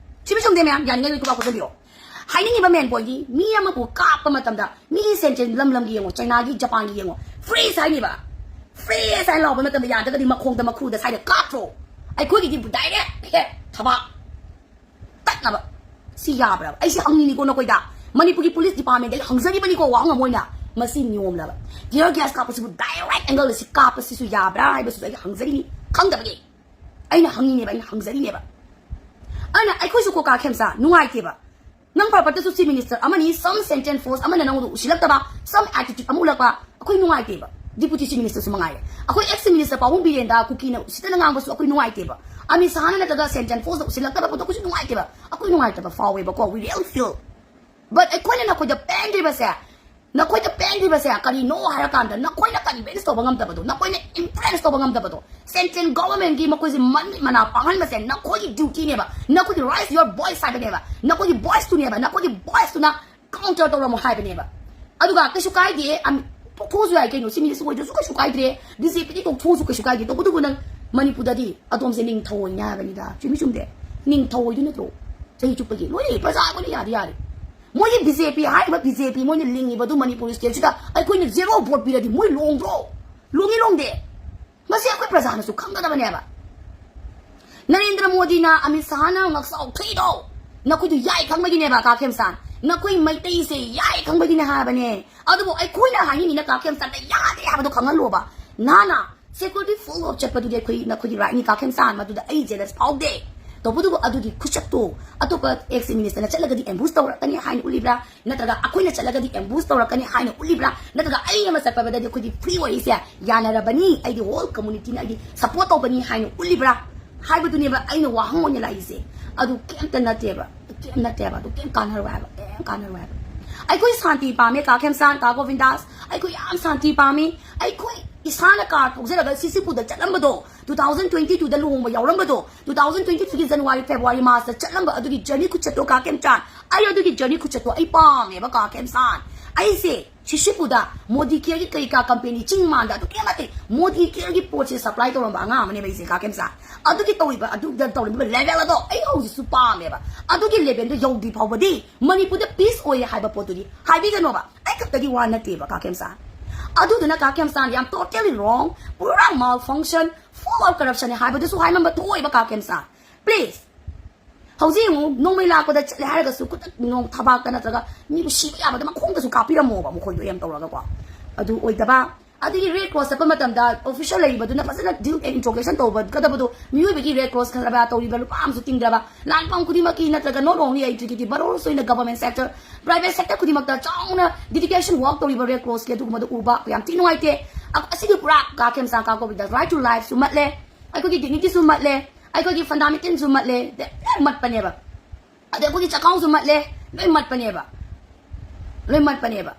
ꯁꯤꯕ ꯆꯨꯝꯗꯦ ꯃꯌꯥꯝ, ꯌꯥꯅꯤꯡꯉꯩ ꯈꯨꯕꯥꯛ ꯈꯨꯖꯟꯕꯤꯔꯣ꯫ ꯍꯥꯏꯅꯤꯡꯉꯤꯕ ꯃꯦꯟ ꯄꯣꯏꯟꯗꯤ, ꯃꯤ ꯑꯃꯕꯨ ꯀꯥꯞꯄ ꯃꯇꯝꯗ ꯃꯤꯒꯤ ꯁꯦꯟꯆꯦꯟ ꯂꯝ ꯂꯝꯒꯤ ꯌꯦꯡꯉꯣ, ꯆꯩꯅꯥꯒꯤ, ꯖꯄꯥꯟꯒꯤ ꯌꯦꯡꯉꯣ, ꯐ꯭ꯔꯤꯁ ꯍꯥꯏꯅꯤꯕ, ꯐ꯭ꯔꯤꯁ ꯍꯥꯏꯅ ꯂꯥꯎꯕ ꯃꯇꯝꯗ ꯌꯥꯗ꯭ꯔꯒꯗꯤ ꯃꯈꯣꯡꯗ ꯃꯈ꯭ꯔꯨꯗ ꯁ꯭ꯋꯥꯏꯗ ꯀꯥꯞꯇ꯭ꯔꯣ? ꯑꯩꯈꯣꯏꯒꯤꯗꯤ ꯗꯥꯏꯔꯦꯛ ꯍꯦꯛ ꯊꯕꯥꯛ ꯇꯠꯅꯕ꯫ ꯁꯤ ꯌꯥꯕ꯭ꯔꯕ? ꯑꯩꯁꯦ ꯍꯪꯅꯤꯡꯉꯤꯀꯣ ꯅꯈꯣꯏꯗ, ꯃꯅꯤꯄꯨꯔꯒꯤ ꯄꯨꯂꯤꯁ ꯗꯤꯄꯥꯔꯠꯃꯦꯟꯗ ꯑꯩ ꯍꯪꯖꯔꯤꯕꯅꯤꯀꯣ, ꯋꯥꯍꯪ ꯑꯃ ꯑꯣꯏꯅ, ꯃꯁꯤ ꯅꯤꯌꯣꯝꯂꯕ? ꯇꯤꯌꯔ ꯒ꯭ꯌꯥꯁ ꯀꯥꯞꯄꯁꯤꯕꯨ ꯗꯥꯏꯔꯦꯛ ꯑꯦꯡꯒꯜꯗ ꯁꯤ ꯀꯥꯞꯄꯁꯤꯁꯨ ꯌꯥꯕ꯭ꯔꯥ ꯍꯥꯏꯕꯁꯤꯁꯨ ꯑꯩ ꯍꯪꯖꯔꯤꯅꯤ, ꯈꯪꯗꯕꯒꯤ꯫ ꯑꯩꯅ ꯍꯪꯉꯤꯅꯦꯕ, ꯑꯩꯅ ꯍꯪꯖꯔꯤꯅꯦꯕ꯫ ꯑꯗꯨꯅ ꯑꯩꯈꯣꯏꯁꯨ ꯀꯣꯀꯥ ꯈꯦꯝꯆꯥ ꯅꯨꯡꯉꯥꯏꯇꯦꯕ꯫ ꯅꯪ ꯄꯔꯄꯠꯇꯁꯨ ꯆꯤꯐ ꯃꯤꯅꯤꯁꯇꯔ ꯑꯃꯅꯤ, ꯁꯝ ꯁꯦꯟꯇꯦꯟ ꯐꯣꯔꯁ ꯑꯃꯅ ꯅꯪꯉꯣꯟꯗ ꯎꯁꯤꯜꯂꯛꯇꯕ, ꯁꯝ ꯑꯦꯇꯤꯇ꯭ꯌꯨꯠ ꯑꯃ ꯎꯠꯂꯛꯄ, ꯑꯩꯈꯣꯏ ꯅꯨꯡꯉꯥꯏꯇꯦꯕ꯫ ꯗꯤꯄꯨꯇꯤ ꯆꯤꯐ ꯃꯤꯅꯤꯁꯇꯔꯁꯨ ꯃꯉꯥꯏꯔꯦ꯫ ꯑꯩꯈꯣꯏ ꯑꯦꯛꯁ ꯆꯤꯐ ꯃꯤꯅꯤꯁꯇꯔ ꯄꯥꯕꯨꯡ ꯕꯤꯔꯦꯟꯗ ꯀꯨꯀꯤꯅ ꯎꯁꯤꯠꯇꯅ ꯉꯥꯡꯕꯁꯨ ꯑꯩꯈꯣꯏ ꯅꯨꯡꯉꯥꯏꯇꯦꯕ꯫ ꯑꯃꯤꯠ ꯁꯥꯍꯅ ꯅꯠꯇ꯭ꯔꯒ ꯁꯦꯟꯇꯦꯟ ꯐꯣꯔꯁꯇ ꯎꯁꯤꯜꯂꯛꯇꯕ ꯄꯣꯠꯇꯣ ꯑꯩꯈꯣꯏꯁꯨ ꯅꯨꯡꯉꯥꯏꯇꯦꯕ꯫ ꯑꯩꯈꯣꯏ ꯅꯨꯡꯉꯥꯏꯇꯕ ꯐꯥꯎꯋꯦꯕꯀꯣ, we really feel꯫ But ꯑꯩꯈꯣꯏꯅ ꯅꯈꯣꯏꯗ ꯄꯦꯟꯗ꯭ꯔꯤꯕꯁꯦ, ꯅꯈꯣꯏꯗ ꯄꯦꯟꯗ꯭ꯔꯤꯕꯁꯦ ꯀꯔꯤꯅꯣ ꯍꯥꯏꯔꯀꯥꯟꯗ, ꯅꯈꯣꯏꯅ ꯀꯟꯚꯤꯟꯁ ꯇꯧꯕ ꯉꯝꯗꯕꯗꯣ, ꯅꯈꯣꯏꯅ ꯏꯟꯐ꯭ꯂꯨꯌꯦꯟꯁ ꯇꯧꯕ ꯉꯝꯗꯕꯗꯣ, ꯁꯦꯟꯇ꯭ꯔꯦꯜ ꯒꯣꯚꯔꯟꯃꯦꯟꯠꯀꯤ ꯃꯈꯣꯏꯁꯦ ꯃꯃꯤꯠ ꯃꯅꯥ ꯄꯥꯡꯍꯟꯕꯁꯦ ꯅꯈꯣꯏꯒꯤ ꯗ꯭ꯌꯨꯇꯤꯅꯦꯕ, ꯅꯈꯣꯏꯒꯤ raise your voice ꯍꯥꯏꯕꯅꯦꯕ, ꯅꯈꯣꯏꯒꯤ ꯚꯣꯏꯁꯇꯨꯅꯦꯕ, ꯅꯈꯣꯏꯒꯤ ꯚꯣꯏꯁꯇꯨꯅ ꯀꯥꯎꯟꯇꯔ ꯇꯧꯔꯝꯃꯣ ꯍꯥꯏꯕꯅꯦꯕ꯫ ꯑꯗꯨꯒ ꯀꯩꯁꯨ ꯀꯥꯏꯗꯦ, ꯑꯝ, ꯇꯣꯛꯊꯣꯛꯑꯁꯨ ꯌꯥꯏ ꯀꯩꯅꯣ, ꯆꯤꯐ ꯃꯤꯅꯤꯁꯇꯔ ꯑꯣꯏꯗ꯭ꯔꯁꯨ ꯀꯩꯁꯨ ꯀꯥꯏꯗ꯭ꯔꯦ, ꯕꯤ ꯖꯦ ꯄꯤꯗꯤ ꯇꯣꯛꯊꯣꯛꯑꯁꯨ ꯀꯩꯁꯨ ꯀꯥꯏꯗꯦ꯫ ꯇꯧꯕꯇꯕꯨ ꯅꯪ ꯃꯅꯤꯄꯨꯔꯗꯗꯤ ꯑꯗꯣꯝꯁꯦ ꯅꯤꯡꯊꯧ ꯑꯣꯏꯅꯤ ꯍꯥꯏꯕꯅꯤꯗ, ꯆꯨꯝꯃꯤ ꯆꯨꯝꯗꯦ? ꯅꯤꯡꯊꯧ ꯑꯣꯏꯗꯣꯏ ꯅꯠꯇ꯭ꯔꯣ? ꯆꯍꯤ ꯆꯨꯞꯄꯒꯤ ꯂꯣꯏꯅ ꯄ꯭ꯔꯖꯥ ꯂꯣꯏꯅ ꯌꯥꯗ ꯌꯥꯔꯦ꯫ ꯃꯣꯏꯒꯤ ꯕꯤ ꯖꯦ ꯄꯤ ꯍꯥꯏꯔꯤꯕ ꯕꯤ ꯖꯦ ꯄꯤ ꯃꯣꯏꯅ ꯂꯤꯡꯉꯤꯕꯗꯨ ꯃꯅꯤꯄꯨꯔ ꯁ꯭ꯇꯦꯠꯁꯤꯗ ꯑꯩꯈꯣꯏꯅ ꯖꯦꯔꯣ ꯚꯣꯠ ꯄꯤꯔꯗꯤ ꯃꯣꯏ ꯂꯣꯡꯗ꯭ꯔꯣ? ꯂꯣꯡꯉꯤ ꯂꯣꯡꯗꯦ? ꯃꯁꯤ ꯑꯩꯈꯣꯏ ꯄ꯭ꯔꯖꯥꯅꯁꯨ ꯈꯪꯒꯗꯕꯅꯦꯕ꯫ ꯅꯔꯦꯟꯗ꯭ꯔ ꯃꯣꯗꯤꯅ, ꯑꯃꯤꯠ ꯁꯥꯍꯅ ꯉꯛꯆꯥꯎ ꯊꯤꯗꯣ, ꯅꯈꯣꯏꯗꯨ ꯌꯥꯏ ꯈꯪꯕꯒꯤꯅꯦꯕ, ꯀꯥ ꯈꯦꯝꯆꯥꯟ꯫ ꯅꯈꯣꯏ ꯃꯩꯇꯩꯁꯦ ꯌꯥꯏ ꯈꯪꯕꯒꯤꯅꯦ ꯍꯥꯏꯕꯅꯦ꯫ ꯑꯗꯨꯕꯨ ꯑꯩꯈꯣꯏꯅ ꯍꯥꯏꯅꯤꯡꯉꯤꯅ ꯀꯥ ꯈꯦꯝꯆꯥꯟꯗ ꯌꯥꯗꯦ ꯍꯥꯏꯕꯗꯣ ꯈꯪꯍꯜꯂꯣꯕ꯫ ꯅꯍꯥꯟꯅ ꯁꯦꯀ꯭ꯌꯨꯔꯤꯇꯤ ꯐꯨꯜ ꯑꯣꯐ ꯆꯠꯄꯗꯨꯗꯤ ꯑꯩꯈꯣꯏ, ꯅꯈꯣꯏꯒꯤ ꯔꯥꯏꯠꯅꯤ ꯀꯥ ꯈꯦꯝꯆꯥꯟ, ꯃꯗꯨꯗ ꯑꯩ ꯖꯦꯂꯁ ꯐꯥꯎꯗꯦ꯫ ꯇꯧꯕꯇꯕꯨ ꯑꯗꯨꯒꯤ ꯈꯨꯆꯠꯇꯣ ꯑꯇꯣꯞꯄ ꯑꯦꯛꯁ ꯃꯤꯅꯤꯁꯇꯔꯅ ꯆꯠꯂꯒꯗꯤ ꯑꯦꯝꯕꯨꯁ ꯇꯧꯔꯛꯀꯅꯤ ꯍꯥꯏꯅ ꯎꯠꯂꯤꯕ꯭ꯔꯥ? ꯅꯠꯇ꯭ꯔꯒ ꯑꯩꯈꯣꯏꯅ ꯆꯠꯂꯒꯗꯤ ꯑꯦꯝꯕꯨꯁ ꯇꯧꯔꯛꯀꯅꯤ ꯍꯥꯏꯅ ꯎꯠꯂꯤꯕ꯭ꯔꯥ? ꯅꯠꯇ꯭ꯔꯒ ꯑꯩ ꯑꯃ ꯆꯠꯄꯗꯗꯤ ꯑꯩꯈꯣꯏꯗꯤ ꯐ꯭ꯔꯤ ꯑꯣꯏꯔꯤꯁꯦ, ꯌꯥꯅꯔꯕꯅꯤ, ꯑꯩꯗꯤ ꯍꯣꯜ ꯀꯝꯃꯨꯅꯤꯇꯤꯅ ꯑꯩꯗꯤ ꯁꯞꯄꯣꯔꯠ ꯇꯧꯕꯅꯤ ꯍꯥꯏꯅ ꯎꯠꯂꯤꯕ꯭ꯔꯥ ꯍꯥꯏꯕꯗꯨꯅꯦꯕ ꯑꯩꯅ ꯋꯥꯍꯪ ꯑꯣꯏꯅ ꯂꯥꯛꯏꯁꯦ꯫ ꯑꯗꯨ ꯀꯩꯝꯇ ꯅꯠꯇꯦꯕ, ꯀꯩꯝ ꯅꯠꯇꯦꯕ, ꯑꯗꯨ ꯀꯩꯝ ꯀꯥꯟꯅꯔꯣꯏ ꯍꯥꯏꯕ, ꯀꯩꯝ ꯀꯥꯟꯅꯔꯣꯏ ꯍꯥꯏꯕ꯫ ꯑꯩꯈꯣꯏ ꯁꯥꯟꯇꯤ ꯄꯥꯝꯃꯦ, ꯀꯥ ꯈꯦꯝꯆꯥꯟ, ꯀꯥ ꯒꯣꯕꯤꯟꯗꯥꯁ, ꯑꯩꯈꯣꯏ ꯌꯥꯝ ꯁꯥꯟꯇꯤ ꯄꯥꯝꯃꯤ꯫ ꯑꯩꯈꯣꯏ ꯏꯁꯥꯅ ꯀꯥꯔ ꯊꯧꯖꯔꯒ ꯁꯤꯁꯤꯄꯨꯔꯗ ꯆꯠꯂꯝꯕꯗꯣ, ꯇꯨ ꯊꯥꯎꯖꯟ ꯇ꯭ꯋꯦꯟꯇꯤ ꯇꯨꯗ ꯂꯨꯍꯣꯡꯕ ꯌꯥꯎꯔꯝꯕꯗꯣ, ꯇꯨ ꯊꯥꯎꯖꯟ ꯇ꯭ꯋꯦꯟꯇꯤ ꯊ꯭ꯔꯤꯒꯤ ꯖꯅꯋꯥꯔꯤ, ꯐꯦꯕ꯭ꯔꯨꯋꯥꯔꯤ, ꯃꯥꯔꯆꯇ ꯆꯠꯂꯝꯕ ꯑꯗꯨꯒꯤ ꯖꯔꯅꯤ ꯈꯨꯆꯠꯇꯣ, ꯀꯥ ꯈꯦꯝꯆꯥꯟ, ꯑꯩ ꯑꯗꯨꯒꯤ ꯖꯔꯅꯤ ꯈꯨꯆꯠꯇꯣ ꯑꯩ ꯄꯥꯝꯃꯦꯕ, ꯀꯥ ꯈꯦꯝꯆꯥꯟ꯫ ꯑꯩꯁꯦ ꯁꯤꯁꯤꯄꯨꯗ ꯃꯣꯗꯤ ꯀꯦꯌꯔꯒꯤ ꯀꯩ ꯀꯥ ꯀꯝꯄꯦꯅꯤ ꯆꯤꯡ ꯃꯥꯟꯗ ꯑꯗꯨꯛꯀꯤ ꯃꯇꯤꯛ ꯃꯣꯗꯤ ꯀꯦꯌꯔꯒꯤ ꯄꯣꯠꯁꯦ ꯁꯄ꯭ꯂꯥꯏ ꯇꯧꯔꯝꯕ ꯑꯉꯥꯡ ꯑꯃꯅꯦꯕ ꯑꯩꯁꯦ, ꯀꯥ ꯈꯦꯝꯆꯥꯟ꯫ ꯑꯗꯨꯒꯤ ꯇꯧꯔꯤꯕ, ꯑꯗꯨꯗ ꯇꯧꯔꯝꯕ ꯂꯦꯚꯦꯜ ꯑꯗꯣ ꯑꯩ ꯍꯧꯖꯤꯛꯁꯨ ꯄꯥꯝꯃꯦꯕ꯫ ꯑꯗꯨꯒꯤ ꯂꯦꯚꯦꯜꯗꯣ ꯌꯧꯗ꯭ꯔꯤ ꯐꯥꯎꯕꯗꯤ ꯃꯅꯤꯄꯨꯔꯗ ꯄꯤꯁ ꯑꯣꯏꯌꯦ ꯍꯥꯏꯕ ꯄꯣꯠꯇꯨꯗꯤ ꯍꯥꯏꯕꯤꯒꯅꯣꯕ꯫ ꯑꯩ ꯈꯛꯇꯒꯤ ꯋꯥ ꯅꯠꯇꯦꯕ, ꯀꯥ ꯈꯦꯝꯆꯥꯟ꯫ ꯑꯗꯨꯗꯨꯅ ꯀꯥ ꯈꯦꯝꯆꯥꯟ, ꯌꯥꯝ totally wrong, ꯄꯨꯔꯥ malfunction, full of corruption ꯍꯥꯏꯕꯗꯨꯁꯨ ꯍꯥꯏꯃꯟꯕ ꯊꯣꯛꯑꯣꯏꯕ, ꯀꯥ ꯈꯦꯝꯆꯥꯟ꯫ Please꯫ ꯍꯧꯖꯤꯛ ꯑꯃꯨꯛ ꯅꯣꯡꯃꯩ ꯂꯥꯛꯄꯗ ꯆꯠꯂꯦ ꯍꯥꯏꯔꯒꯁꯨ ꯈꯨꯗꯛ ꯅꯣꯡ ꯊꯕꯥꯛꯇ ꯅꯠꯇ꯭ꯔꯒ ꯃꯤꯕꯨ ꯁꯤꯕ ꯌꯥꯕꯗ ꯃꯈꯣꯡꯗꯁꯨ ꯀꯥꯞꯄꯤꯔꯝꯃꯣꯕ, ꯃꯈꯣꯏꯗꯣ ꯌꯥꯝ ꯇꯧꯔꯒꯀꯣ꯫ ꯑꯗꯨ ꯑꯣꯏꯗꯕ꯫ ꯑꯗꯒꯤ Red Cross ꯆꯠꯄ ꯃꯇꯝꯗ official ꯂꯩꯔꯤꯕꯗꯨꯅ ꯐꯖꯅ due and interrogation ꯇꯧꯕꯒꯗꯕꯗꯣ, ꯃꯤꯑꯣꯏꯕꯒꯤ Red Cross ꯈꯔ ꯇꯧꯔꯤꯕ ꯂꯨꯄꯥ ꯑꯃꯁꯨ ꯇꯤꯡꯗ꯭ꯔꯕ, ꯂꯥꯟꯐꯝ ꯈꯨꯗꯤꯡꯃꯛꯀꯤ ꯅꯠꯇ꯭ꯔꯒ not only executive but also in the government sector, private sector ꯈꯨꯗꯤꯡꯃꯛꯇ ꯆꯥꯎꯅ dedication work ꯇꯧꯔꯤꯕ Red Crossꯀꯤ ꯑꯗꯨꯒꯨꯝꯕꯗꯣ ꯎꯕ ꯌꯥꯝ ꯊꯤ ꯅꯨꯡꯉꯥꯏꯇꯦ꯫ ꯑ-, ꯑꯁꯤꯒꯤ ꯄꯨꯔꯥ ꯀꯥ ꯈꯦꯝꯆꯥꯟ ꯀꯥ ꯀꯣꯕꯤꯗ right to lifeꯁꯨ ꯃꯠꯂꯦ, ꯑꯩꯈꯣꯏꯒꯤ dignityꯁꯨ ꯃꯠꯂꯦ, ꯑꯩꯈꯣꯏꯒꯤ fundamentalꯁꯨ ꯃꯠꯂꯦ, ꯂꯣꯏ ꯃꯠꯄꯅꯦꯕ꯫ ꯑꯗꯩ ꯑꯩꯈꯣꯏꯒꯤ ꯆꯥꯛꯈꯥꯎꯁꯨ ꯃꯠꯂꯦ, ꯂꯣꯏ ꯃꯠꯄꯅꯦꯕ, ꯂꯣꯏ ꯃꯠꯄꯅꯦꯕ꯫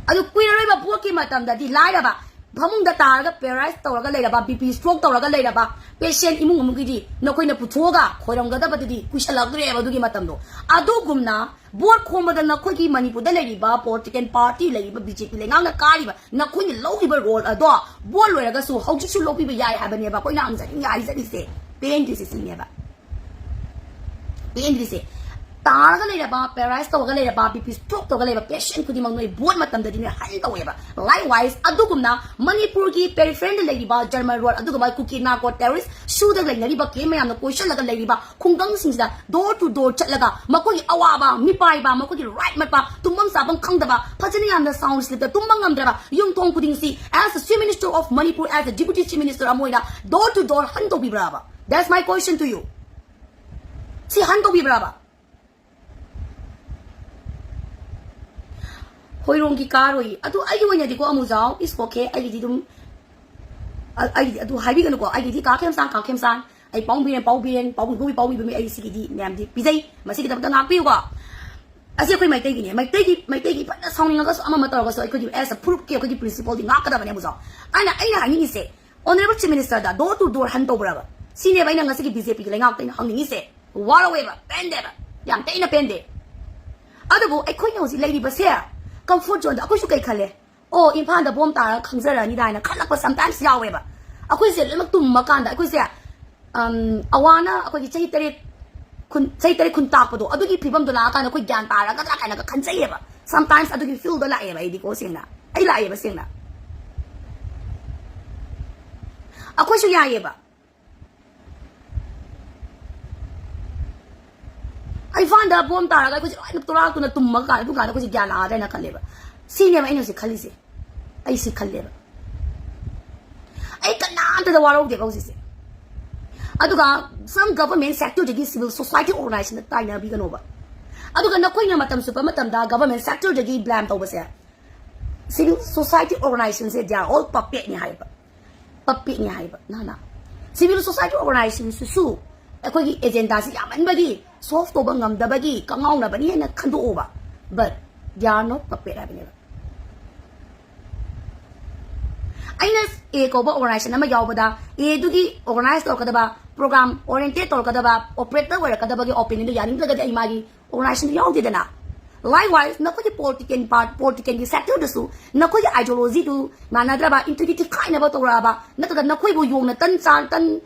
ꯑꯗꯨ ꯀꯨꯏꯔꯔꯣꯏꯕ voteꯀꯤ ꯃꯇꯝꯗꯗꯤ ꯂꯥꯏꯔꯕ, ꯐꯃꯨꯡꯗ ꯇꯥꯔꯒ paralyze ꯇꯧꯔꯒ ꯂꯩꯔꯕ, BP stroke ꯇꯧꯔꯒ ꯂꯩꯔꯕ patient ꯏꯃꯨꯡ ꯑꯃꯒꯤꯗꯤ ꯅꯈꯣꯏꯅ ꯄꯨꯊꯣꯛꯑꯒ ꯈꯣꯏꯔꯝꯒꯗꯕꯗꯨꯗꯤ ꯀꯨꯏꯁꯜꯂꯛꯇ꯭ꯔꯦꯕ ꯑꯗꯨꯒꯤ ꯃꯇꯝꯗꯣ꯫ ꯑꯗꯨꯒꯨꯝꯅ vote ꯈꯣꯝꯕꯗ ꯅꯈꯣꯏꯒꯤ ꯃꯅꯤꯄꯨꯔꯗ ꯂꯩꯔꯤꯕ political party ꯂꯩꯔꯤꯕ BJP ꯂꯩꯉꯥꯛꯅ ꯀꯥꯔꯤꯕ ꯅꯈꯣꯏꯅ ꯂꯧꯔꯤꯕ role ꯑꯗꯣ vote ꯂꯣꯏꯔꯒꯁꯨ ꯍꯧꯖꯤꯛꯁꯨ ꯂꯧꯕꯤꯕ ꯌꯥꯏ ꯍꯥꯏꯕꯅꯦꯕ ꯑꯩꯈꯣꯏꯅ ꯍꯪꯖꯅꯤꯡꯉꯦ ꯍꯥꯏꯖꯔꯤꯁꯦ꯫ ꯄꯦꯟꯗ꯭ꯔꯤꯁꯦ ꯁꯤꯅꯦꯕ꯫ ꯄꯦꯟꯗ꯭ꯔꯤꯁꯦ꯫ ꯇꯥꯔꯒ ꯂꯩꯔꯕ, paralyze ꯇꯧꯔꯒ ꯂꯩꯔꯕ, BP stroke ꯇꯧꯔꯒ ꯂꯩꯔꯕ patient ꯈꯨꯗꯤꯡꯃꯛ ꯅꯣꯏ vote ꯃꯇꯝꯗꯗꯤ ꯅꯣꯏ ꯍꯟ ꯇꯧꯋꯦꯕ꯫ Likewise, ꯑꯗꯨꯒꯨꯝꯅ ꯃꯅꯤꯄꯨꯔꯒꯤ peripheryꯗ ꯂꯩꯔꯤꯕ German road, ꯑꯗꯨꯒꯨꯝꯕ ꯀꯨꯀꯤ narco terrorist ꯁꯨꯗ ꯂꯩꯅꯔꯤꯕ camp ꯃꯌꯥꯝꯅ ꯀꯣꯏꯁꯜꯂꯒ ꯂꯩꯔꯤꯕ ꯈꯨꯡꯒꯪꯁꯤꯡꯁꯤꯗ door to door ꯆꯠꯂꯒ ꯃꯈꯣꯏꯒꯤ ꯑꯋꯥꯕ, ꯃꯤꯄꯥꯏꯕ, ꯃꯈꯣꯏꯒꯤ right ꯃꯠꯄ, ꯇꯨꯝꯐꯝ ꯆꯥꯐꯝ ꯈꯪꯗꯕ, ꯐꯖꯅ ꯌꯥꯝꯅ sound sleepꯇ ꯇꯨꯝꯕ ꯉꯝꯗ꯭ꯔꯕ ꯌꯨꯝꯊꯣꯡ ꯈꯨꯗꯤꯡꯁꯤ, as a Chief Minister of Manipur, as a Deputy Chief Minister ꯑꯃ ꯑꯣꯏꯅ door to door ꯍꯟ ꯇꯧꯕꯤꯕ꯭ꯔꯕ? That's my question to you. ꯁꯤ ꯍꯟ ꯇꯧꯕꯤꯕ꯭ꯔꯕ? ꯍꯣꯏꯔꯣꯡꯒꯤ ꯀꯥꯔꯣꯏ꯫ ꯑꯗꯨ ꯑꯩꯒꯤ ꯑꯣꯏꯅꯗꯤꯀꯣ, ꯑꯃꯨꯖꯥꯎ, it's okay꯫ ꯑꯩꯒꯤꯗꯤ ꯑꯗꯨꯝ, ꯑ-, ꯑꯩꯒꯤꯗꯤ ꯑꯗꯨ ꯍꯥꯏꯕꯤꯒꯅꯨꯀꯣ꯫ ꯑꯩꯒꯤꯗꯤ ꯀꯥ ꯈꯦꯝꯆꯥꯟ, ꯀꯥ ꯈꯦꯝꯆꯥꯟ꯫ ꯑꯩ ꯄꯥꯎꯕꯤꯔꯦꯟ, ꯄꯥꯎꯕꯤꯔꯦꯟ, ꯄꯥꯎꯕꯤ, ꯄꯥꯎꯕꯤꯕ ꯃꯤ, ꯑꯩ ꯁꯤꯒꯤꯗꯤ ꯃꯌꯥꯝꯗꯤ ꯄꯤꯖꯩ꯫ ꯃꯁꯤꯒꯤꯗꯃꯛꯇ ꯉꯥꯛꯄꯤꯌꯨꯀꯣ꯫ ꯑꯁꯤ ꯑꯩꯈꯣꯏ ꯃꯩꯇꯩꯒꯤꯅꯦ꯫ ꯃꯩꯇꯩꯒꯤ, ꯃꯩꯇꯩꯒꯤ ꯐꯅ ꯁꯥꯎꯅꯤꯡꯉꯒꯁꯨ, ꯑꯃ ꯑꯃ ꯇꯧꯔꯒꯁꯨ, ꯑꯩꯈꯣꯏꯒꯤ as a ꯐꯨꯔꯨꯞꯀꯤ ꯑꯩꯈꯣꯏꯒꯤ principleꯗꯤ ꯉꯥꯛꯀꯗꯕꯅꯦ, ꯑꯃꯨꯖꯥꯎ꯫ ꯑꯩꯅ, ꯑꯩꯅ ꯍꯥꯏꯅꯤꯡꯉꯤꯁꯦ, Honourable Chief Ministerꯗ door to door ꯍꯟ ꯇꯧꯕ꯭ꯔꯕ? ꯁꯤꯅꯦꯕ ꯑꯩꯅ ꯉꯁꯤꯒꯤ BJPꯒꯤ ꯂꯩꯉꯥꯛꯇ ꯑꯩꯅ ꯍꯪꯅꯤꯡꯉꯤꯁꯦ꯫ ꯋꯥꯔꯧꯋꯦꯕ, ꯄꯦꯟꯗꯦꯕ, ꯌꯥꯝ ꯇꯩꯅ ꯄꯦꯟꯗꯦ꯫ ꯑꯗꯨꯕꯨ ꯑꯩꯈꯣꯏꯅ ꯍꯧꯖꯤꯛ ꯂꯩꯔꯤꯕꯁꯦ comfort zoneꯗ ꯑꯩꯈꯣꯏꯁꯨ ꯀꯩ ꯈꯜꯂꯦ? ꯑꯣ, ꯏꯝꯐꯥꯜꯗ ꯕꯣꯝ ꯇꯥꯔꯒ ꯈꯪꯖꯔꯅꯤꯗ ꯍꯥꯏꯅ ꯈꯜꯂꯛꯄ sometimes ꯌꯥꯎꯋꯦꯕ꯫ ꯑꯩꯈꯣꯏꯁꯦ ꯂꯣꯏꯅꯃꯛ ꯇꯨꯝꯃꯀꯥꯟꯗ ꯑꯩꯈꯣꯏꯁꯦ, ꯑꯝ, ꯑꯋꯥꯅ ꯑꯩꯈꯣꯏꯒꯤ ꯆꯍꯤ ꯇꯔꯦꯠ, ꯈꯨꯟ, ꯆꯍꯤ ꯇꯔꯦꯠ ꯈꯨꯟ ꯇꯥꯛꯄꯗꯣ, ꯑꯗꯨꯒꯤ ꯐꯤꯕꯝꯗꯣ ꯂꯥꯛꯑꯀꯥꯟꯗ ꯑꯩꯈꯣꯏ ꯒ꯭ꯌꯥꯟ ꯇꯥꯔꯒꯗ꯭ꯔꯥ ꯀꯥꯏꯅꯒ ꯈꯟꯖꯩꯌꯦꯕ꯫ Sometimes ꯑꯗꯨꯒꯤ fieldꯗ ꯂꯥꯛꯑꯦꯕ ꯑꯩꯗꯤꯀꯣ, ꯁꯦꯡꯅ꯫ ꯑꯩ ꯂꯥꯛꯑꯦꯕ, ꯁꯦꯡꯅ꯫ ꯑꯩꯈꯣꯏꯁꯨ ꯌꯥꯏꯌꯦꯕ꯫ ꯏꯝꯐꯥꯜꯗ ꯕꯣꯝ ꯇꯥꯔꯒ ꯑꯩꯈꯣꯏꯁꯦ ꯂꯣꯏꯅ ꯇꯣꯔꯥꯛꯇꯨꯅ ꯇꯨꯝꯃꯒ ꯀꯥꯟꯗ, ꯑꯗꯨꯝ ꯀꯥꯟꯗ ꯑꯩꯈꯣꯏꯁꯦ ꯒ꯭ꯌꯥꯟ ꯂꯥꯛꯑꯗ꯭ꯔꯥꯅ ꯈꯜꯂꯦꯕ꯫ ꯁꯤꯅꯦꯕ ꯑꯩꯅ ꯍꯧꯖꯤꯛ ꯈꯜꯂꯤꯁꯦ꯫ ꯑꯩ ꯁꯤ ꯈꯜꯂꯦꯕ꯫ ꯑꯩ ꯀꯅꯥꯝꯇꯗ ꯋꯥꯔꯧꯗꯦꯕ ꯍꯧꯖꯤꯛꯁꯦ꯫ ꯑꯗꯨꯒ some government sectorꯗꯒꯤ civil society organizationꯗ ꯇꯥꯏꯅꯕꯤꯒꯅꯣꯕ꯫ ꯑꯗꯨꯒ ꯅꯈꯣꯏꯅ ꯃꯇꯝ ꯆꯨꯞꯄ ꯃꯇꯝꯗ government sectorꯗꯒꯤ blame ꯇꯧꯕꯁꯦ, civil society organizationꯁꯦ they are all puppetꯅꯤ ꯍꯥꯏꯕ꯫ Puppetꯅꯤ ꯍꯥꯏꯕ ꯅꯍꯥꯟꯅ꯫ Civil society organizationꯁꯤꯁꯨ ꯑꯩꯈꯣꯏꯒꯤ agendaꯁꯤ ꯌꯥꯝꯃꯟꯕꯒꯤ solve ꯇꯧꯕ ꯉꯝꯗꯕꯒꯤ ꯀꯉꯥꯎꯅꯕꯅꯤ ꯍꯥꯏꯅ ꯈꯟꯗꯣꯛꯑꯣꯕ꯫ But they are not puppet ꯍꯥꯏꯕꯅꯦꯕ꯫ ꯑꯩꯅ A ꯀꯧꯕ organization ꯑꯃ ꯌꯥꯎꯕꯗ, Aꯗꯨꯒꯤ organize ꯇꯧꯔꯛꯀꯗꯕ, program oriented ꯇꯧꯔꯛꯀꯗꯕ, operator ꯑꯣꯏꯔꯛꯀꯗꯕꯒꯤ opinionꯗꯨ ꯌꯥꯅꯤꯡꯗ꯭ꯔꯒꯗꯤ ꯑꯩ ꯃꯥꯒꯤ organizationꯗꯨ ꯌꯥꯎꯗꯦꯗꯅ꯫ Likewise, ꯅꯈꯣꯏꯒꯤ political part, politicalꯒꯤ sectorꯗꯁꯨ ꯅꯈꯣꯏꯒꯤ ideologyꯗꯨ ꯃꯥꯟꯅꯗ꯭ꯔꯕ, integrity ꯈꯥꯏꯅꯕ ꯇꯧꯔꯛꯑꯕ, ꯅꯠꯇ꯭ꯔꯒ ꯅꯈꯣꯏꯕꯨ ꯌꯣꯡꯅ ꯇꯟ ꯆꯥ, ꯇꯟ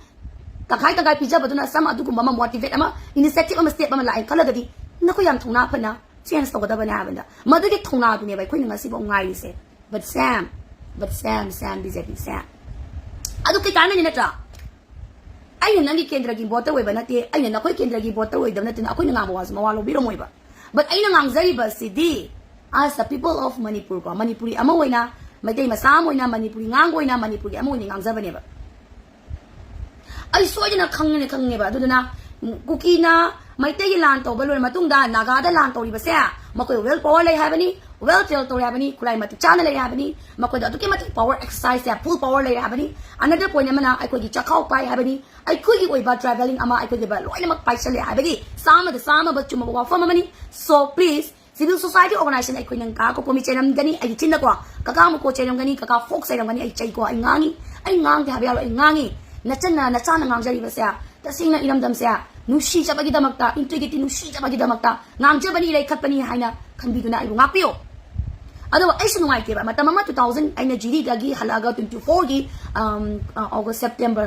ꯇꯪꯈꯥꯏ ꯇꯪꯈꯥꯏ ꯄꯤꯖꯕꯗꯨꯅ some ꯑꯗꯨꯒꯨꯝꯕ ꯑꯃ motivate ꯑꯃ, initiative ꯑꯃ, step ꯑꯃ ꯂꯥꯛꯑꯦ ꯈꯜꯂꯒꯗꯤ ꯅꯈꯣꯏ ꯌꯥꯝ ꯊꯧꯅꯥ ꯐꯅ change ꯇꯧꯒꯗꯕꯅꯦ ꯍꯥꯏꯕꯅꯤꯗ꯫ ꯃꯗꯨꯒꯤ ꯊꯧꯅꯥꯗꯨꯅꯦꯕ ꯑꯩꯈꯣꯏꯅ ꯉꯁꯤꯐꯥꯎ ꯉꯥꯏꯔꯤꯁꯦ꯫ But Sam, but Sam, Sam, BJP Sam꯫ ꯑꯗꯨ ꯀꯩ ꯀꯥꯟꯅꯅꯤ ꯅꯠꯇ꯭ꯔꯥ? ꯑꯩꯅ ꯅꯪꯒꯤ ꯀꯦꯟꯗ꯭ꯔꯒꯤ voter ꯑꯣꯏꯕ ꯅꯠꯇꯦ, ꯑꯩꯅ ꯅꯈꯣꯏ ꯀꯦꯟꯗ꯭ꯔꯒꯤ voter ꯑꯣꯏꯗꯕ ꯅꯠꯇꯦꯅ ꯑꯩꯈꯣꯏꯅ ꯉꯥꯡꯕ ꯋꯥꯁꯦ ꯃꯋꯥ ꯂꯧꯕꯤꯔꯝꯃꯣꯏꯕ꯫ But ꯑꯩꯅ ꯉꯥꯡꯖꯔꯤꯕꯁꯤꯗꯤ as a people of Manipur ꯀꯣ, ꯃꯅꯤꯄꯨꯔꯤ ꯑꯃ ꯑꯣꯏꯅ, ꯃꯩꯇꯩ ꯃꯆꯥ ꯑꯃ ꯑꯣꯏꯅ, ꯃꯅꯤꯄꯨꯔꯤ ꯉꯥꯡꯕ ꯑꯣꯏꯅ, ꯃꯅꯤꯄꯨꯔꯒꯤ ꯑꯃ ꯑꯣꯏꯅ ꯉꯥꯡꯖꯕꯅꯦꯕ꯫ ꯑꯩ ꯁꯣꯏꯗꯅ ꯈꯪꯉꯦꯅ ꯈꯪꯉꯦꯕ꯫ ꯑꯗꯨꯗꯨꯅ ꯀꯨꯀꯤꯅ ꯃꯩꯇꯩꯒꯤ ꯂꯥꯟ ꯇꯧꯕ ꯂꯣꯏꯔ ꯃꯇꯨꯡꯗ ꯅꯥꯒꯥꯗ ꯂꯥꯟ ꯇꯧꯔꯤꯕꯁꯦ ꯃꯈꯣꯏ well power ꯂꯩ ꯍꯥꯏꯕꯅꯤ, well train ꯇꯧꯔꯦ ꯍꯥꯏꯕꯅꯤ, ꯈꯨꯠꯂꯥꯏ ꯃꯇꯤꯛ ꯆꯥꯅ ꯂꯩꯔꯦ ꯍꯥꯏꯕꯅꯤ, ꯃꯈꯣꯏꯗ ꯑꯗꯨꯛꯀꯤ ꯃꯇꯤꯛ power exercise ꯁꯦ, full power ꯂꯩꯔꯦ ꯍꯥꯏꯕꯅꯤ꯫ Another point ꯑꯃꯅ ꯑꯩꯈꯣꯏꯒꯤ ꯆꯥꯛꯈꯥꯎ ꯄꯥꯏ ꯍꯥꯏꯕꯅꯤ, ꯑꯩꯈꯣꯏꯒꯤ ꯑꯣꯏꯕ tribal ꯂꯤꯡ ꯑꯃ ꯑꯩꯈꯣꯏꯒꯤ ꯑꯣꯏꯕ ꯂꯣꯏꯅꯃꯛ ꯄꯥꯏꯁꯜꯂꯦ ꯍꯥꯏꯕꯒꯤ ꯆꯥꯝꯃꯗ ꯆꯥꯝꯃ ꯆꯨꯝꯃꯕ ꯋꯥꯐꯝ ꯑꯃꯅꯤ꯫ So please, civil society organization ꯑꯩꯈꯣꯏ ꯅꯪ ꯀꯥ ꯀꯣꯀꯣꯃꯤ ꯆꯩꯔꯝꯒꯅꯤ, ꯑꯩꯒꯤ ꯆꯤꯟꯗꯀꯣ ꯀꯀꯥ ꯃꯀꯣ ꯆꯩꯔꯝꯒꯅꯤ, ꯀꯀꯥ ꯐꯣꯛ ꯆꯩꯔꯝꯒꯅꯤ, ꯑꯩ ꯆꯩꯀꯣ, ꯑꯩ ꯉꯥꯡꯉꯤ, ꯑꯩ ꯉꯥꯡꯗꯦ ꯍꯥꯏꯕ ꯌꯥꯔꯣꯏ, ꯑꯩ ꯉꯥꯡꯉꯤ꯫ ꯅꯆꯟꯅ ꯅꯆꯥꯅ ꯉꯥꯡꯖꯔꯤꯕꯁꯦ ꯇꯁꯦꯡꯅ ꯏꯔꯝꯗꯝꯁꯦ ꯅꯨꯡꯁꯤꯖꯕꯒꯤꯗꯃꯛꯇ, integrity ꯅꯨꯡꯁꯤꯖꯕꯒꯤꯗꯃꯛꯇ ꯉꯥꯡꯖꯕꯅꯤ, ꯂꯩꯈꯠꯄꯅꯤ ꯍꯥꯏꯅ ꯈꯟꯕꯤꯗꯨꯅ ꯑꯩꯕꯨ ꯉꯥꯛꯄꯤꯌꯨ꯫ ꯑꯗꯨꯕꯨ ꯑꯩꯁꯨ ꯅꯨꯡꯉꯥꯏꯇꯦꯕ꯫ ꯃꯇꯝ ꯑꯃ two thousand ꯑꯩꯅ ꯖꯤꯔꯤꯗꯒꯤ ꯍꯜꯂꯛꯑꯒ twenty fourꯒꯤ August September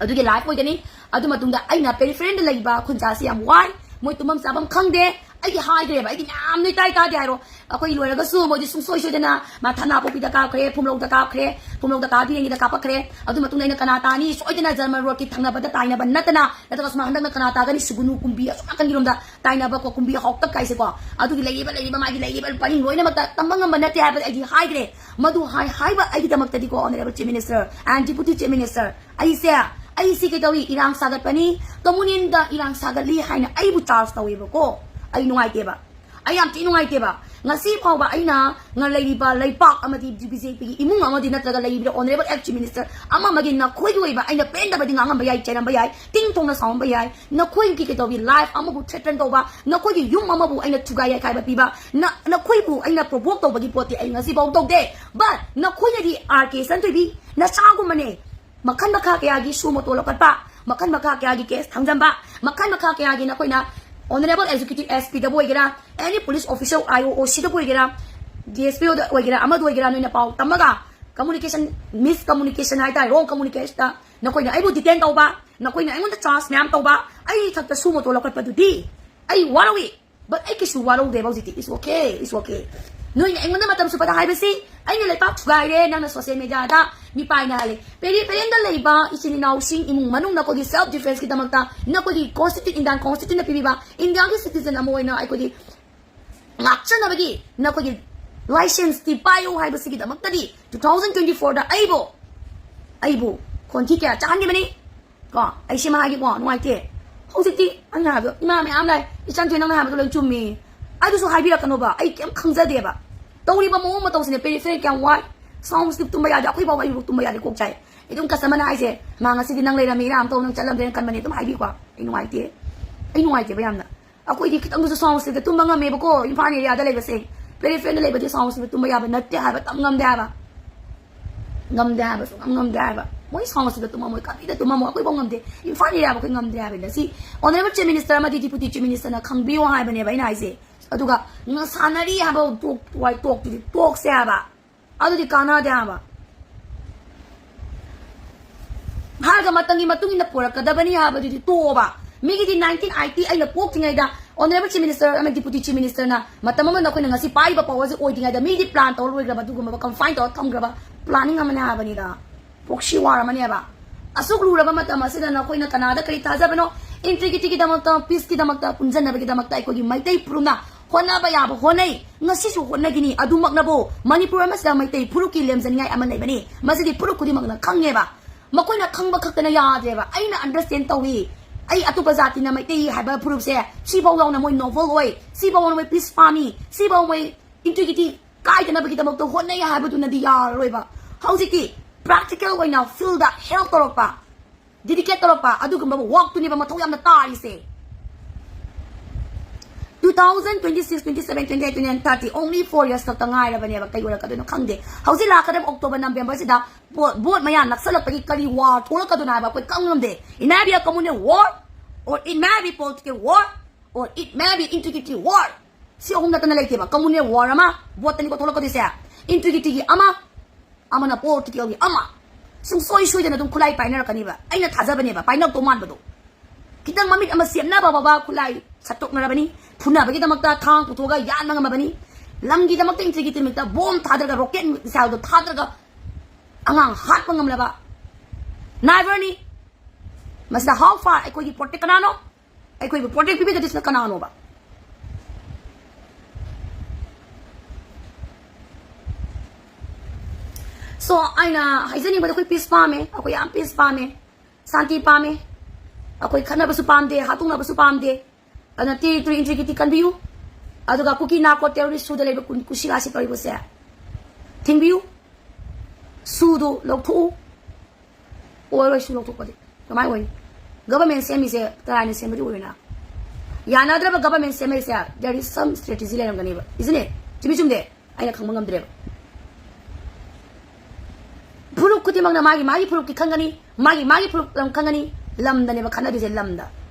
ꯑꯗꯨꯒꯤ live ꯑꯣꯏꯒꯅꯤ꯫ ꯑꯗꯨ ꯃꯇꯨꯡꯗ ꯑꯩꯅ peripheralꯗ ꯂꯩꯕ ꯈꯨꯟꯖꯥꯁꯤ ꯌꯥꯝ ꯋꯥꯏ, ꯃꯣꯏ ꯇꯨꯝꯐꯝ ꯆꯥꯐꯝ ꯈꯪꯗꯦ꯫ ꯑꯩꯒꯤ ꯍꯥꯏꯈ꯭ꯔꯦꯕ, ꯑꯩꯒꯤ ꯃꯌꯥꯝ ꯅꯣꯏ ꯇꯥꯏ ꯇꯥꯗꯦ ꯍꯥꯏꯔꯣ꯫ ꯑꯩꯈꯣꯏ ꯂꯣꯏꯔꯒꯁꯨ ꯃꯣꯏꯗꯤ ꯁꯨꯡꯁꯣꯏ ꯁꯣꯏꯗꯅ ꯃꯥ ꯊꯅꯥꯄꯣꯛꯄꯤꯗ ꯀꯥꯞꯈ꯭ꯔꯦ, ꯐꯨꯝꯂꯧꯗ ꯀꯥꯞꯈ꯭ꯔꯦ, ꯐꯨꯝꯂꯧꯗ ꯀꯥꯞꯄꯤꯔꯦꯡꯒꯤꯗ ꯀꯥꯞꯄꯛꯈ꯭ꯔꯦ꯫ ꯑꯗꯨ ꯃꯇꯨꯡꯗ ꯑꯩꯅ ꯀꯅꯥ ꯇꯥꯅꯤ? ꯁꯣꯏꯗꯅ ꯖꯔꯃꯟ ꯔꯣꯗꯀꯤ ꯊꯪꯅꯕꯗ ꯇꯥꯏꯅꯕ ꯅꯠꯇꯅ, ꯅꯠꯇ꯭ꯔꯒ ꯁꯨꯃꯥꯏꯅ ꯍꯟꯗꯛꯅ ꯀꯅꯥ ꯇꯥꯒꯅꯤ? ꯁꯨꯒꯨꯅꯨ ꯀꯨꯝꯕꯤ ꯑꯁꯣꯝ ꯅꯥꯀꯟꯒꯤꯔꯣꯝꯗ ꯇꯥꯏꯅꯕꯀꯣ, ꯀꯨꯝꯕꯤ ꯍꯥꯎꯇꯛ ꯀꯥꯏꯁꯦꯀꯣ꯫ ꯑꯗꯨꯒꯤ ꯂꯩꯔꯤꯕ, ꯂꯩꯔꯤꯕ ꯃꯥꯒꯤ ꯂꯩꯔꯤꯕ ꯄꯔꯤꯡ ꯂꯣꯏꯅꯃꯛꯇ ꯇꯝꯕ ꯉꯝꯕ ꯅꯠꯇꯦ ꯍꯥꯏꯕꯗꯤ ꯑꯩꯗꯤ ꯍꯥꯏꯈ꯭ꯔꯦ꯫ ꯃꯗꯨ ꯍꯥꯏ-, ꯍꯥꯏꯕ ꯑꯩꯒꯤꯗꯃꯛꯇꯗꯤꯀꯣ, Honourable Chief Minister and Deputy Chief Minister, ꯑꯩꯁꯦ, ꯑꯩ ꯁꯤ ꯀꯩꯗꯧꯏ? ꯏꯔꯥꯡ ꯁꯥꯒꯠꯄꯅꯤ, communalꯗ ꯏꯔꯥꯡ ꯁꯥꯒꯠꯂꯤ ꯍꯥꯏꯅ ꯑꯩꯕꯨ charge ꯇꯧꯋꯦꯕꯀꯣ꯫ ꯑꯩ ꯅꯨꯡꯉꯥꯏꯇꯦꯕ꯫ ꯑꯩ ꯌꯥꯝ ꯊꯤ ꯅꯨꯡꯉꯥꯏꯇꯦꯕ꯫ ꯉꯁꯤ ꯐꯥꯎꯕ ꯑꯩꯅ ꯉ-, ꯂꯩꯔꯤꯕ ꯂꯩꯄꯥꯛ ꯑꯃꯗꯤ BJPꯒꯤ ꯏꯃꯨꯡ ꯑꯃꯗꯤ ꯅꯠꯇ꯭ꯔꯒ ꯂꯩꯔꯤꯕ Honourable Ex Chief Minister ꯑꯃ ꯑꯃꯒꯤ ꯅꯈꯣꯏꯒꯤ ꯑꯣꯏꯕ ꯑꯩꯅ ꯄꯦꯟꯗꯕꯗꯤ ꯉꯥꯡꯉꯝꯕ ꯌꯥꯏ, ꯆꯩꯔꯝꯕ ꯌꯥꯏ, ꯇꯤꯡ ꯊꯣꯡꯅ ꯁꯥꯎꯔꯝꯕ ꯌꯥꯏ, ꯅꯈꯣꯏꯒꯤ ꯀꯩꯗꯧꯕꯤ life ꯑꯃꯕꯨ threaten ꯇꯧꯕ, ꯅꯈꯣꯏꯒꯤ ꯌꯨꯝ ꯑꯃꯕꯨ ꯑꯩꯅ ꯊꯨꯒꯥꯏ ꯌꯥꯏꯈꯥꯏꯕ ꯄꯤꯕ, ꯅ-, ꯅꯈꯣꯏꯕꯨ ꯑꯩꯅ provoke ꯇꯧꯕꯒꯤ ꯄꯣꯠꯇꯤ ꯑꯩ ꯉꯁꯤꯐꯥꯎ ꯇꯧꯗꯦ꯫ But ꯅꯈꯣꯏꯅꯗꯤ, R K ꯁꯟꯊꯣꯏꯕꯤ, ꯅꯆꯥꯒꯨꯝꯕꯅꯦ꯫ ꯃꯈꯜ ꯃꯈꯥ ꯀꯌꯥꯒꯤ ꯁꯨ ꯃꯣꯇꯣ ꯂꯧꯈꯠꯄ, ꯃꯈꯜ ꯃꯈꯥ ꯀꯌꯥꯒꯤ case ꯊꯥꯡꯖꯟꯕ, ꯃꯈꯜ ꯃꯈꯥ ꯀꯌꯥꯒꯤ ꯅꯈꯣꯏꯅ Honourable Executive SPꯗꯕꯨ ꯑꯣꯏꯒꯦꯔꯥ, any police officer IO OCꯗꯕꯨ ꯑꯣꯏꯒꯦꯔꯥ, DSPOꯗ ꯑꯣꯏꯒꯦꯔꯥ, ꯑꯃꯗ ꯑꯣꯏꯒꯦꯔꯥ, ꯅꯣꯏꯅ ꯄꯥꯎ ꯇꯝꯃꯒ communication, miscommunication ꯍꯥꯏꯇꯥꯔꯦ, wrong communication, ꯅꯈꯣꯏꯅ ꯑꯩꯕꯨ detain ꯇꯧꯕ, ꯅꯈꯣꯏꯅ ꯑꯩꯉꯣꯟꯗ charge ꯃꯌꯥꯝ ꯇꯧꯕ, ꯑꯩ ꯏꯊꯛꯇ ꯁꯨ ꯃꯣꯇꯣ ꯂꯧꯈꯠꯄꯗꯨꯗꯤ ꯑꯩ ꯋꯥꯔꯧꯏ꯫ But ꯑꯩ ꯀꯩꯁꯨ ꯋꯥꯔꯧꯗꯦꯕ ꯍꯧꯖꯤꯛꯇꯤ꯫ It's okay, it's okay. ꯅꯣꯏꯅ ꯑꯩꯉꯣꯟꯗ ꯃꯇꯝ ꯁꯨꯞꯄꯗ ꯍꯥꯏꯕꯁꯤ, ꯑꯩꯅ ꯂꯩꯄꯥꯛ ꯊꯨꯒꯥꯏꯔꯦ, ꯅꯪꯅ social mediaꯗ ꯃꯤꯄꯥꯏꯅ ꯍꯥꯜꯂꯦ꯫ Peripheralꯗ ꯂꯩꯕ ꯏꯆꯤꯟ ꯏꯅꯥꯎꯁꯤꯡ, ꯏꯃꯨꯡ ꯃꯅꯨꯡ, ꯅꯈꯣꯏꯒꯤ self defenceꯀꯤꯗꯃꯛꯇ ꯅꯈꯣꯏꯒꯤ constitute, Indian constituteꯅ ꯄꯤꯕꯤꯕ Indiaꯒꯤ citizen ꯑꯃ ꯑꯣꯏꯅ ꯑꯩꯈꯣꯏꯒꯤ ꯉꯥꯛꯆꯅꯕꯒꯤ ꯅꯈꯣꯏꯒꯤ licenceꯇꯤ ꯄꯥꯏꯌꯨ ꯍꯥꯏꯕꯁꯤꯒꯤꯗꯃꯛꯇꯗꯤ two thousand twenty fourꯗ ꯑꯩꯕꯨ, ꯑꯩꯕꯨ ꯈꯣꯟꯊꯤ ꯀꯌꯥ ꯆꯥꯍꯟꯈꯤꯕꯅꯤ꯫ ꯀꯣ, ꯑꯩ ꯁꯤꯃ ꯍꯥꯏꯒꯦꯀꯣ, ꯅꯨꯡꯉꯥꯏꯇꯦ꯫ ꯍꯧꯖꯤꯛꯇꯤ ꯑꯩꯅ ꯍꯥꯏꯕꯗꯣ, ꯏꯃꯥ ꯃꯌꯥꯝ ꯂꯥꯛꯑꯦ, "ꯏꯆꯟꯊꯣꯏ, ꯅꯪꯅ ꯍꯥꯏꯕꯗꯣ ꯂꯣꯏ ꯆꯨꯝꯃꯤ"꯫ ꯑꯗꯨꯁꯨ ꯍꯥꯏꯕꯤꯔꯛꯀꯅꯣꯕ, ꯑꯩ ꯀꯩꯝ ꯈꯪꯖꯗꯦꯕ꯫ ꯇꯧꯔꯤꯕ ꯃꯑꯣꯡ ꯃꯇꯧꯁꯤꯅꯦ, peripheral ꯀꯌꯥꯝ ꯋꯥꯏ꯫ Sound system ꯇꯨꯝꯕ ꯌꯥꯗꯦ, ꯑꯩꯈꯣꯏ ꯐꯥꯎꯕ ꯑꯩꯕꯨ ꯇꯨꯝꯕ ꯌꯥꯗꯦ, ꯀꯣꯛ ꯆꯥꯏ꯫ ꯑꯗꯨꯝ customerꯅ ꯍꯥꯏꯁꯦ, "ꯃꯥ ꯉꯁꯤꯗꯤ ꯅꯪ ꯂꯩꯔꯝꯃꯤ, ꯏꯔꯥꯡ ꯇꯧ, ꯅꯪ ꯆꯠꯂꯝꯗ꯭ꯔꯦꯅ ꯈꯟꯕꯅꯦ", ꯑꯗꯨꯝ ꯍꯥꯏꯕꯤꯀꯣ꯫ ꯑꯩ ꯅꯨꯡꯉꯥꯏꯇꯦ, ꯑꯩ ꯅꯨꯡꯉꯥꯏꯇꯦꯕ ꯌꯥꯝꯅ꯫ ꯑꯩꯈꯣꯏꯗꯤ ꯈꯤꯇꯪꯗꯁꯨ sound systemꯗ ꯇꯨꯝꯕ ꯉꯝꯃꯦꯕꯀꯣ, ꯏꯝꯐꯥꯜ areaꯗ ꯂꯩꯕꯁꯦ꯫ Peripheralꯗ ꯂꯩꯕꯗꯤ sound systemꯗ ꯇꯨꯝꯕ ꯌꯥꯕ ꯅꯠꯇꯦ ꯍꯥꯏꯕ, ꯇꯝ ꯉꯝꯗꯦ ꯍꯥꯏꯕ꯫ ꯉꯝꯗꯦ ꯍꯥꯏꯕ, ꯁꯨꯡꯉꯝ ꯉꯝꯗꯦ ꯍꯥꯏꯕ꯫ ꯃꯣꯏ sound systemꯗ ꯇꯨꯝꯃꯝꯃꯣꯏ, ꯀꯔꯤꯗ ꯇꯨꯝꯃꯝꯃꯣꯏ, ꯑꯩꯈꯣꯏꯐꯥꯎ ꯉꯝꯗꯦ꯫ ꯏꯝꯐꯥꯜ areaꯕꯨ ꯑꯩꯈꯣꯏ ꯉꯝꯗꯦ ꯍꯥꯏꯕꯅꯤꯗ꯫ ꯁꯤ Honourable Chief Minister ꯑꯃꯗꯤ Deputy Chief Ministerꯅ ꯈꯪꯕꯤꯌꯣ ꯍꯥꯏꯕꯅꯦꯕ ꯑꯩꯅ ꯍꯥꯏꯁꯦ꯫ ꯑꯗꯨꯒ ꯉ-, ꯁꯥꯟꯅꯔꯤ ꯍꯥꯏꯕ ꯇꯣꯛ-, ꯋꯥꯏ ꯇꯣꯛꯇꯨꯗꯤ ꯇꯣꯛꯁꯦ ꯍꯥꯏꯕ꯫ ꯑꯗꯨꯗꯤ ꯀꯥꯟꯅꯗꯦ ꯍꯥꯏꯕ꯫ ꯍꯥꯏꯔꯒ ꯃꯇꯝꯒꯤ ꯃꯇꯨꯡ ꯏꯟꯅ ꯄꯨꯔꯛꯀꯗꯕꯅꯤ ꯍꯥꯏꯕꯗꯨꯗꯤ ꯇꯣꯛꯑꯣꯕ꯫ ꯃꯤꯒꯤꯗꯤ nineteen eighty ꯑꯩꯅ ꯄꯣꯛꯇ꯭ꯔꯤꯉꯩꯗ Honourable Chief Minister ꯑꯃ Deputy Chief Ministerꯅ ꯃꯇꯝ ꯑꯃꯗ ꯑꯩꯈꯣꯏꯅ ꯉꯁꯤ ꯄꯥꯏꯔꯤꯕ powerꯁꯦ ꯑꯣꯏꯗ꯭ꯔꯤꯉꯩꯗ ꯃꯤꯗꯤ plan ꯇꯧꯔ ꯂꯣꯏꯈ꯭ꯔꯕ, ꯑꯗꯨꯒꯨꯝꯂꯕ confine ꯇꯧꯔ ꯊꯝꯈ꯭ꯔꯕ planning ꯑꯃꯅꯦ ꯍꯥꯏꯕꯅꯤꯗ꯫ Proxy war ꯑꯃꯅꯦꯕ꯫ ꯑꯁꯨꯛ ꯂꯨꯔꯕ ꯃꯇꯝ ꯑꯁꯤꯗ ꯅꯈꯣꯏꯅ ꯀꯅꯥꯗ ꯀꯔꯤ ꯊꯥꯖꯕꯅꯣ? Integrityꯒꯤꯗꯃꯛꯇ, peaceꯀꯤꯗꯃꯛꯇ, ꯄꯨꯟꯁꯤꯟꯅꯕꯒꯤꯗꯃꯛꯇ ꯑꯩꯈꯣꯏꯒꯤ ꯃꯩꯇꯩ ꯐꯨꯔꯨꯞꯅ ꯍꯣꯠꯅꯕ ꯌꯥꯕ ꯍꯣꯠꯅꯩ꯫ ꯉꯁꯤꯁꯨ ꯍꯣꯠꯅꯈꯤꯅꯤ꯫ ꯑꯗꯨꯃꯛꯅꯕꯨ ꯃꯅꯤꯄꯨꯔ ꯑꯃꯁꯤꯗ ꯃꯩꯇꯩ ꯐꯨꯔꯨꯞꯀꯤ ꯂꯦꯝꯖꯅꯤꯡꯉꯥꯏ ꯑꯃ ꯂꯩꯕꯅꯤ꯫ ꯃꯁꯤꯗꯤ ꯐꯨꯔꯨꯞ ꯈꯨꯗꯤꯡꯃꯛꯅ ꯈꯪꯉꯦꯕ꯫ ꯃꯈꯣꯏꯅ ꯈꯪꯕ ꯈꯛꯇꯅ ꯌꯥꯗ꯭ꯔꯦꯕ꯫ ꯑꯩꯅ understand ꯇꯧꯏ꯫ ꯑꯩ ꯑꯇꯣꯞꯄ ꯖꯥꯇꯤꯅ ꯃꯩꯇꯩ ꯍꯥꯏꯕ ꯐꯨꯔꯨꯞꯁꯦ ꯁꯤꯐꯥꯎ ꯌꯥꯎꯅ ꯃꯣꯏ noble ꯑꯣꯏ, ꯁꯤꯐꯥꯎ ꯃꯣꯏ peace ꯄꯥꯝꯃꯤ, ꯁꯤꯐꯥꯎ ꯃꯣꯏ integrity ꯀꯥꯏꯗꯅꯕꯒꯤꯗꯃꯛꯇ ꯍꯣꯠꯅꯩ ꯍꯥꯏꯕꯗꯨꯅꯗꯤ ꯌꯥꯔꯔꯣꯏꯕ꯫ ꯍꯧꯖꯤꯛꯇꯤ practical ꯑꯣꯏꯅ fieldꯗ help ꯇꯧꯔꯛꯄ, dedicate ꯇꯧꯔꯛꯄ, ꯑꯗꯨꯒꯨꯝꯕ workꯇꯨꯅꯦꯕ ꯃꯊꯧ ꯌꯥꯝꯅ ꯇꯥꯔꯤꯁꯦ꯫ Two thousand twenty six, twenty seven, twenty eight, twenty nine, thirty, only four years ꯈꯛꯇ ꯉꯥꯏꯔꯕꯅꯦꯕ꯫ ꯀꯩ ꯑꯣꯏꯔꯛꯀꯗꯣꯏꯅꯣ ꯈꯪꯗꯦ꯫ ꯍꯧꯖꯤꯛ ꯂꯥꯛꯀꯗꯕ October, Novemberꯁꯤꯗ vote, vote ꯃꯌꯥ ꯅꯛꯁꯜꯂꯛꯄꯒꯤ ꯀꯔꯤ war ꯊꯣꯛꯂꯛꯀꯗꯣꯏꯅꯣ ꯍꯥꯏꯕ ꯑꯩꯈꯣꯏ ꯈꯪ ꯉꯝꯗꯦ꯫ It may be a communal war, or it may be political war, or it may be integrity war. ꯁꯤ ꯑꯍꯨꯝ ꯅꯠꯇꯅ ꯂꯩꯇꯦꯕ꯫ Communal war ꯑꯃ, voteꯇꯅꯤꯀꯣ ꯊꯣꯛꯂꯛꯀꯗꯣꯏꯁꯦ꯫ Integrityꯒꯤ ꯑꯃ, ꯑꯃꯅ politicalꯒꯤ ꯑꯃ꯫ ꯁꯨꯡꯁꯣꯏ ꯁꯣꯏꯗꯅ ꯑꯗꯨꯝ ꯈꯨꯠꯂꯥꯏ ꯄꯥꯏꯅꯔꯛꯀꯅꯤꯕ꯫ ꯑꯩꯅ ꯊꯥꯖꯕꯅꯦꯕ, ꯄꯥꯏꯅꯔꯛꯇꯧ ꯃꯥꯟꯕꯗꯣ꯫ ꯈꯤꯇꯪ ꯃꯃꯤꯠ ꯑꯃ ꯁꯦꯝꯅꯕ ꯐꯥꯎꯕ ꯈꯨꯠꯂꯥꯏ ꯁꯠꯇꯣꯛꯅꯔꯕꯅꯤ꯫ ꯐꯨꯅꯕꯒꯤꯗꯃꯛꯇ ꯊꯥꯡ ꯄꯨꯊꯣꯛꯑꯒ ꯌꯥꯟꯕ ꯉꯝꯃꯕꯅꯤ꯫ ꯂꯝꯒꯤꯗꯃꯛꯇ, integrityꯒꯤꯗꯃꯛꯇ bomb ꯊꯥꯗꯔꯒ, rocket missileꯗꯣ ꯊꯥꯗꯔꯒ ꯑꯉꯥꯡ ꯍꯥꯠꯄ ꯉꯝꯂꯕ neverꯅꯤ꯫ ꯃꯁꯤꯗ how far ꯑꯩꯈꯣꯏꯒꯤ protect ꯀꯅꯥꯅꯣ? ꯑꯩꯈꯣꯏꯕꯨ protect ꯄꯤꯕꯤꯒꯗꯣꯏꯁꯤꯅ ꯀꯅꯥꯅꯣꯕ? So, ꯑꯩꯅ ꯍꯥꯏꯖꯅꯤꯡꯕꯗ ꯑꯩꯈꯣꯏ peace ꯄꯥꯝꯃꯦ, ꯑꯩꯈꯣꯏ ꯌꯥꯝ peace ꯄꯥꯝꯃꯦ, ꯁꯥꯟꯇꯤ ꯄꯥꯝꯃꯦ, ꯑꯩꯈꯣꯏ ꯈꯠꯅꯕꯁꯨ ꯄꯥꯝꯗꯦ, ꯍꯥꯠꯇꯣꯛꯅꯕꯁꯨ ꯄꯥꯝꯗꯦ꯫ ꯑꯗꯨꯅ territory integrity ꯀꯟꯕꯤꯌꯨ, ꯑꯗꯨꯒ ꯀꯨꯀꯤ narco terrorist ꯁꯨꯗ ꯂꯩꯕ ꯀꯨ-, ꯀꯨꯁꯤꯒꯥꯁꯤ ꯇꯧꯔꯤꯕꯁꯦ ꯊꯤꯡꯕꯤꯌꯨ, ꯁꯨꯗꯨ ꯂꯧꯊꯣꯛꯎ꯫ ꯑꯣꯏꯔꯣꯏ ꯁꯨ ꯂꯧꯊꯣꯛꯄꯗꯤ꯫ ꯀꯃꯥꯏ ꯑꯣꯏꯅꯤ? Government ꯁꯦꯝꯃꯤꯁꯦ ꯀꯅꯥꯅ ꯁꯦꯝꯕꯗꯤ ꯑꯣꯏꯔꯣꯏꯅ? ꯌꯥꯅꯗ꯭ꯔꯕ government ꯁꯦꯝꯃꯛꯏꯁꯦ, there is some strategy ꯂꯩꯔꯝꯒꯅꯦꯕ, isn't it? ꯆꯨꯝꯃꯤ ꯆꯨꯝꯗꯦ? ꯑꯩꯅ ꯈꯪꯕ ꯉꯝꯗ꯭ꯔꯦꯕ꯫ ꯐꯨꯔꯨꯞ ꯈꯨꯗꯤꯡꯃꯛꯅ ꯃꯥꯒꯤ ꯃꯥꯒꯤ ꯐꯨꯔꯨꯞꯀꯤ ꯈꯪꯒꯅꯤ, ꯃꯥꯒꯤ ꯃꯥꯒꯤ ꯐꯨꯔꯨꯞ ꯂꯝ ꯈꯪꯒꯅꯤ꯫ ꯂꯝꯗꯅꯦꯕ ꯈꯠꯅꯗꯣꯏꯁꯦ, ꯂꯝꯗ꯫